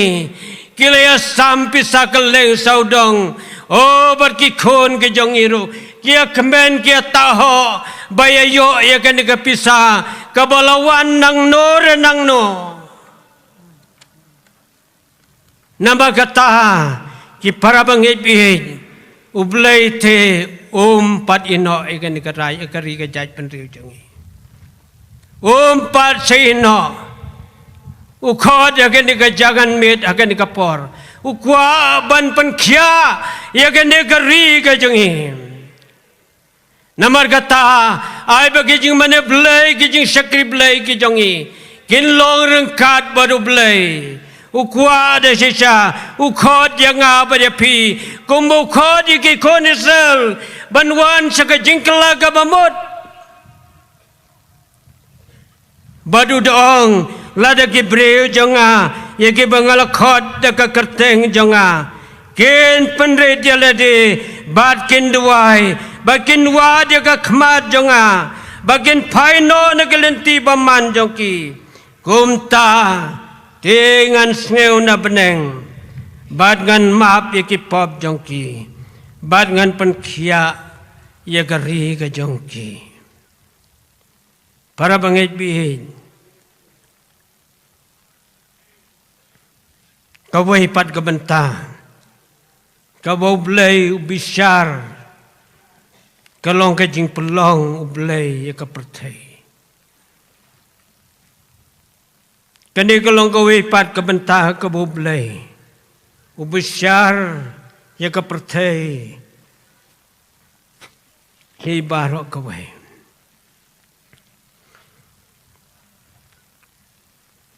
ki la ïasam pisa kylleng sawdong. O, bad ki khun ki jong ngi ruh ki ïakmen, ki ïatahoh ba ïa ïoh ïa kane ka pisa kaba la wan nangno re nangno. Namar kata, ki para bangeit baieit, U Blei te um pat ïehnoh ïa kane ka rai, ïa ka ri ka jaitbynriew jong ngi. Um pat shu ïehnoh. U khot ïa kane ka jingïaid ha kane ka por. U kwah ban pynkhiah ïa kane ka ri ka jong ngi. Namar kata, ai ba ki jingmane Blei, ki jingshakri Blei ki jong ngi kin long ryngkat bad U Blei. U kwah da shisha, u khot ïa nga bad ïa phi, kum u khot ïa ki khun Israel ban wan sha ka jingkylla kaba mut. Bad u da ong, lada ki briew jong nga, ïa kiba nga la khot da ka kyrteng jong nga, kin pynrit ïa lade, bad kin duwai, bad kin wad ïa ka khmat jong nga, bad kin phai noh na ki lynti bymman jong ki, kumta te ngan sngew na bneng, bad ngan map ïa ki pop jong ki, bad ngan pynkhiah ïa ka ri ka jong ki. Para bangeit baieit, kawei pat ka bynta kaba U Blei u bishar, ka long ka jingpynlong U Blei ïa ka pyrthei. Kane ka long kawei pat ka bynta kaba U Blei u bishar ïa ka pyrthei. Hi baroh kawei.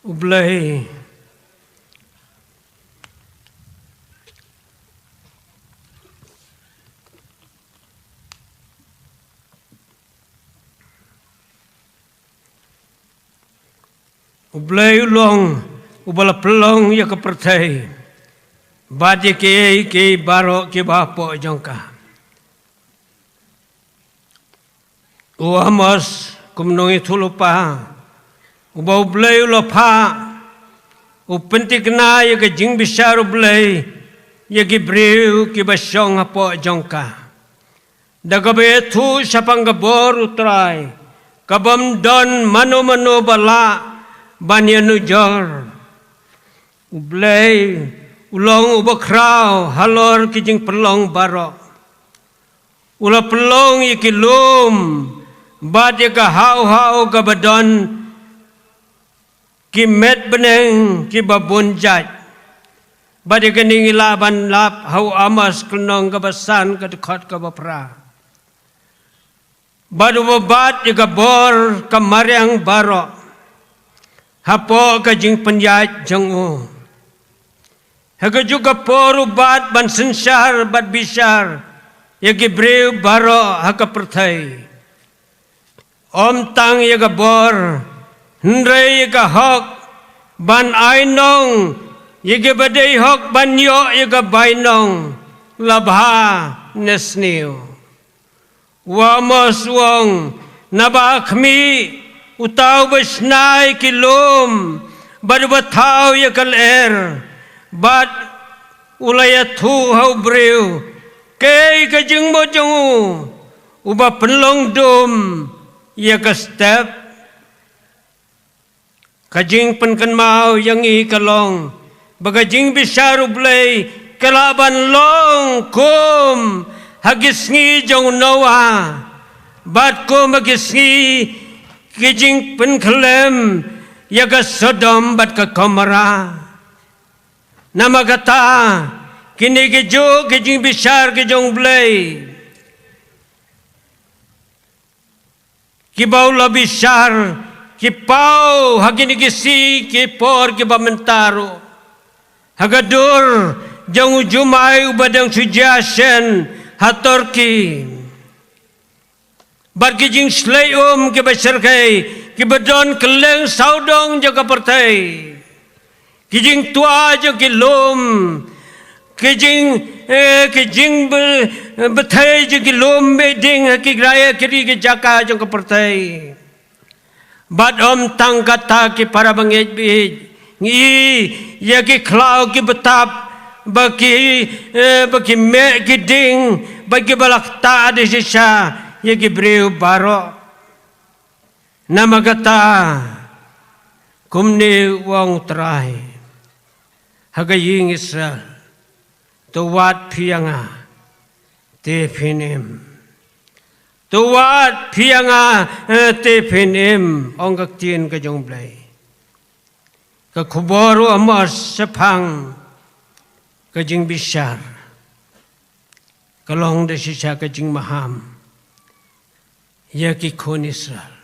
U Blei U Blei u long uba la pynlong ïa ka pyrthei bad ïa kiei kiei baroh kiba hapoh jong ka. U Amos, kumno ngi ïathuh lypa, uba U Blei u la phah, u pynthikna ïa ka jingbishar U Blei ïa ki briew kiba shong hapoh jong ka. Da kaba ïathuh shaphang ka bor U Trai, kabym don mano mano ba lah ban ïanujor. U Blei u long uba khraw halor ki jingpynlong baroh. U la pynlong ïa ki lum bad ïa ka haw haw kaba don ki met bneng kiba bun jait. Bad ïa kane ngi lah ban lap ha u Amos ka lynnong kaba san, ka dkhot kaba phra. Bad uba bat ïa ka bor ka mariang baroh hapoh ka jingpynïaid jong u. Ha kajuh ka por u bat ban synshar bad bishar ïa ki briew baroh ha ka pyrthei. Ym tang ïa ka bor, hynrei ïa ka hok ban ai nong ïa kiba dei hok ban ïoh ïa ka bainong, la bha ne sniew. U Amos u ong, naba ha khmih, uta uba shna ïa ki lum bad uba thaw ïa ka lyer, bad u la ïathuh ha u briew, kaei ka jingmut jong u, uba pynlong dum ïa ka step. Ka jingpynkynmaw ïa ngi ka long ba ka jingbishar U Blei ka lah ban long kum ha ki sngi jong u Noah, bad kum ha ki sngi ki jingpynkhlem ïa ka Sodom bad ka Gomorrah. Namar kata, kine ki juh ki jingbishar ki jong U Blei, kiba u la bishar, ki paw ha kine ki sngi ki por kiba mynta ruh ha ka dur jong u jumai uba dang shu jia shen ha Turkey. Bad ki jingshlei um kiba shyrkhei kiba don kylleng sawdong jong ka pyrthei. Ki jingtwa jong ki lum, ki jing, eh, ki jing be-, bthei jong ki lum mih ding ha ki rai, ha ki ri ki jaka jong ka pyrthei. Bad ym tang kata, ki para bangeit baieit, ngi ïa ki khlaw ki btap, ba ki, eh, ba ki meh ki ding, ba ki ba la ktah da shisha ïa ki briew baroh. Namar kata, kumne u ong U Trai ha ka ïing Israel, to wad phi ïa nga. Te phin im. To wad phi ïa nga, eh, te phin im, ong ka ktien ka jong U Blei. Ka khubor u Amos shaphang ka jingbishar ka long da shisha ka jingmaham ïa ki khun Israel.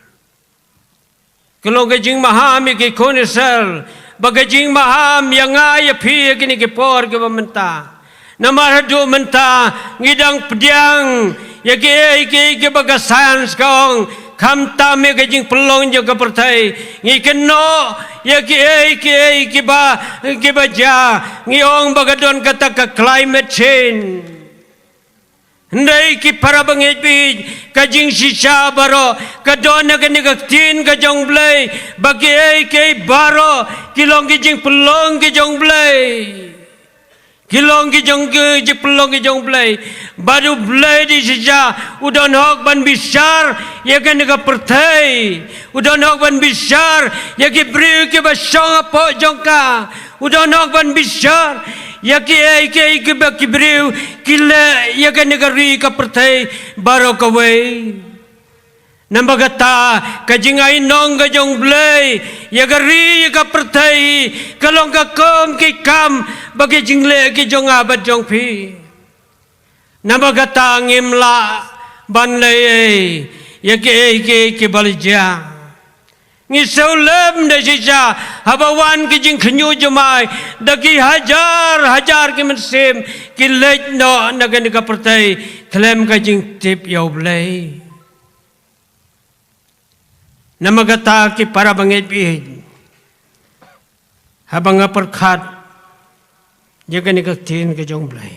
Ka long ka jingmaham ïa ki khun Israel, ba ka jingmaham ïa nga ïa phi ïa kine ki por kiba mynta. Namar haduh mynta ngi dang pdiang ïa kiei kiei kiba ka science ka ong, khamtam ïa ka jingpynlong jong ka pyrthei. Ngi kynnoh ïa kiei kiei kiba, kiba jia, ngi ong ba ka don kata ka climate change. Hynrei ki para bangeit baieit, ka jingshisha baroh ka don ha kane ka ktien ka jong U Blei, ba kiei kiei baroh ki long ki jingpynlong ki jong U Blei. Ki long ki jong, ki jingpynlong ki jong U Blei. Bad U Blei da shisha u don hok ban bishar ïa kane ka pyrthei. U don hok ban bishar ïa ki briew kiba shong hapoh jong ka. U don hok ban bishar ïa kiei kiei kiba ki briew ki leh ïa kane ka ri ka pyrthei baroh kawei. Namar kata ka jingainong ka jong U Blei ïa ka ri ïa ka pyrthei ka long ka kum ki kam bad ki jingleh ki jong nga bad jong phi. Namar kata ngim lah ban leh ei ïa kiei kiei kiba la jia. Ngi sngewlem da shisha haba wan ki jingkhynñiuh jumai da ki hajar hajar ki mynsiem ki leit noh na kane ka pyrthei khlem ka jingtip ïa U Blei. Namar kata ki para bangeit baieit, haba nga pyrkhat ïa kane ka ktien ka jong U Blei,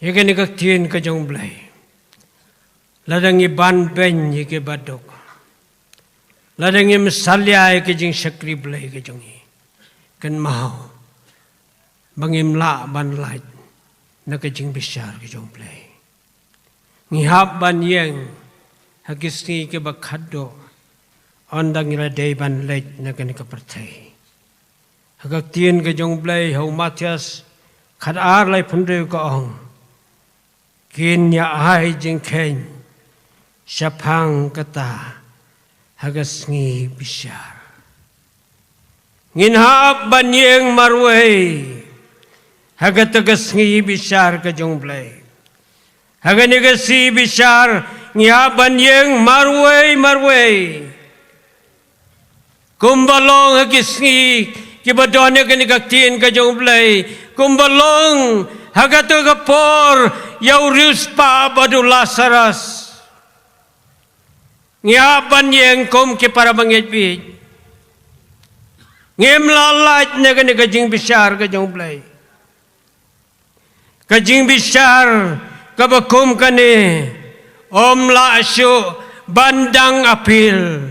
ïa kane ka ktien ka jong U Blei, lada ngi banbeiñ ïa kiba duk, lada ngim salia ïa ki jingshakri Blei ka jong ngi, kynmaw ba ngim lah ban lait na ka jingbishar ka jong U Blei. Ngi hap ban ïeng ha ki sngi kiba khatduh ynda ngi la dei ban leit na kane ka pyrthei. Ha ka ktien ka jong U Blei ha u Mathaios khatar laiphew hynriew ka ong, kin ïa ai jingkheiñ shaphang kata ha ka sngi bishar. Ngin hap ban ïeng marwei ha kata ka sngi bishar ka jong U Blei. Ha kane ka sngi bishar ngi hap ban ïeng marwei marwei. Kumba long ha ki sngi kiba don ha kane ka ktien ka jong U Blei, kumba long ha kata ka por ïa u riewspah bad u Lasarus. Ngi hap ban ïeng kum ki para bangeit baieit. Ngim lah lait na kane ka jingbishar ka jong U Blei. Ka jingbishar kaba kum kane ym lah shuh ban dang appeal.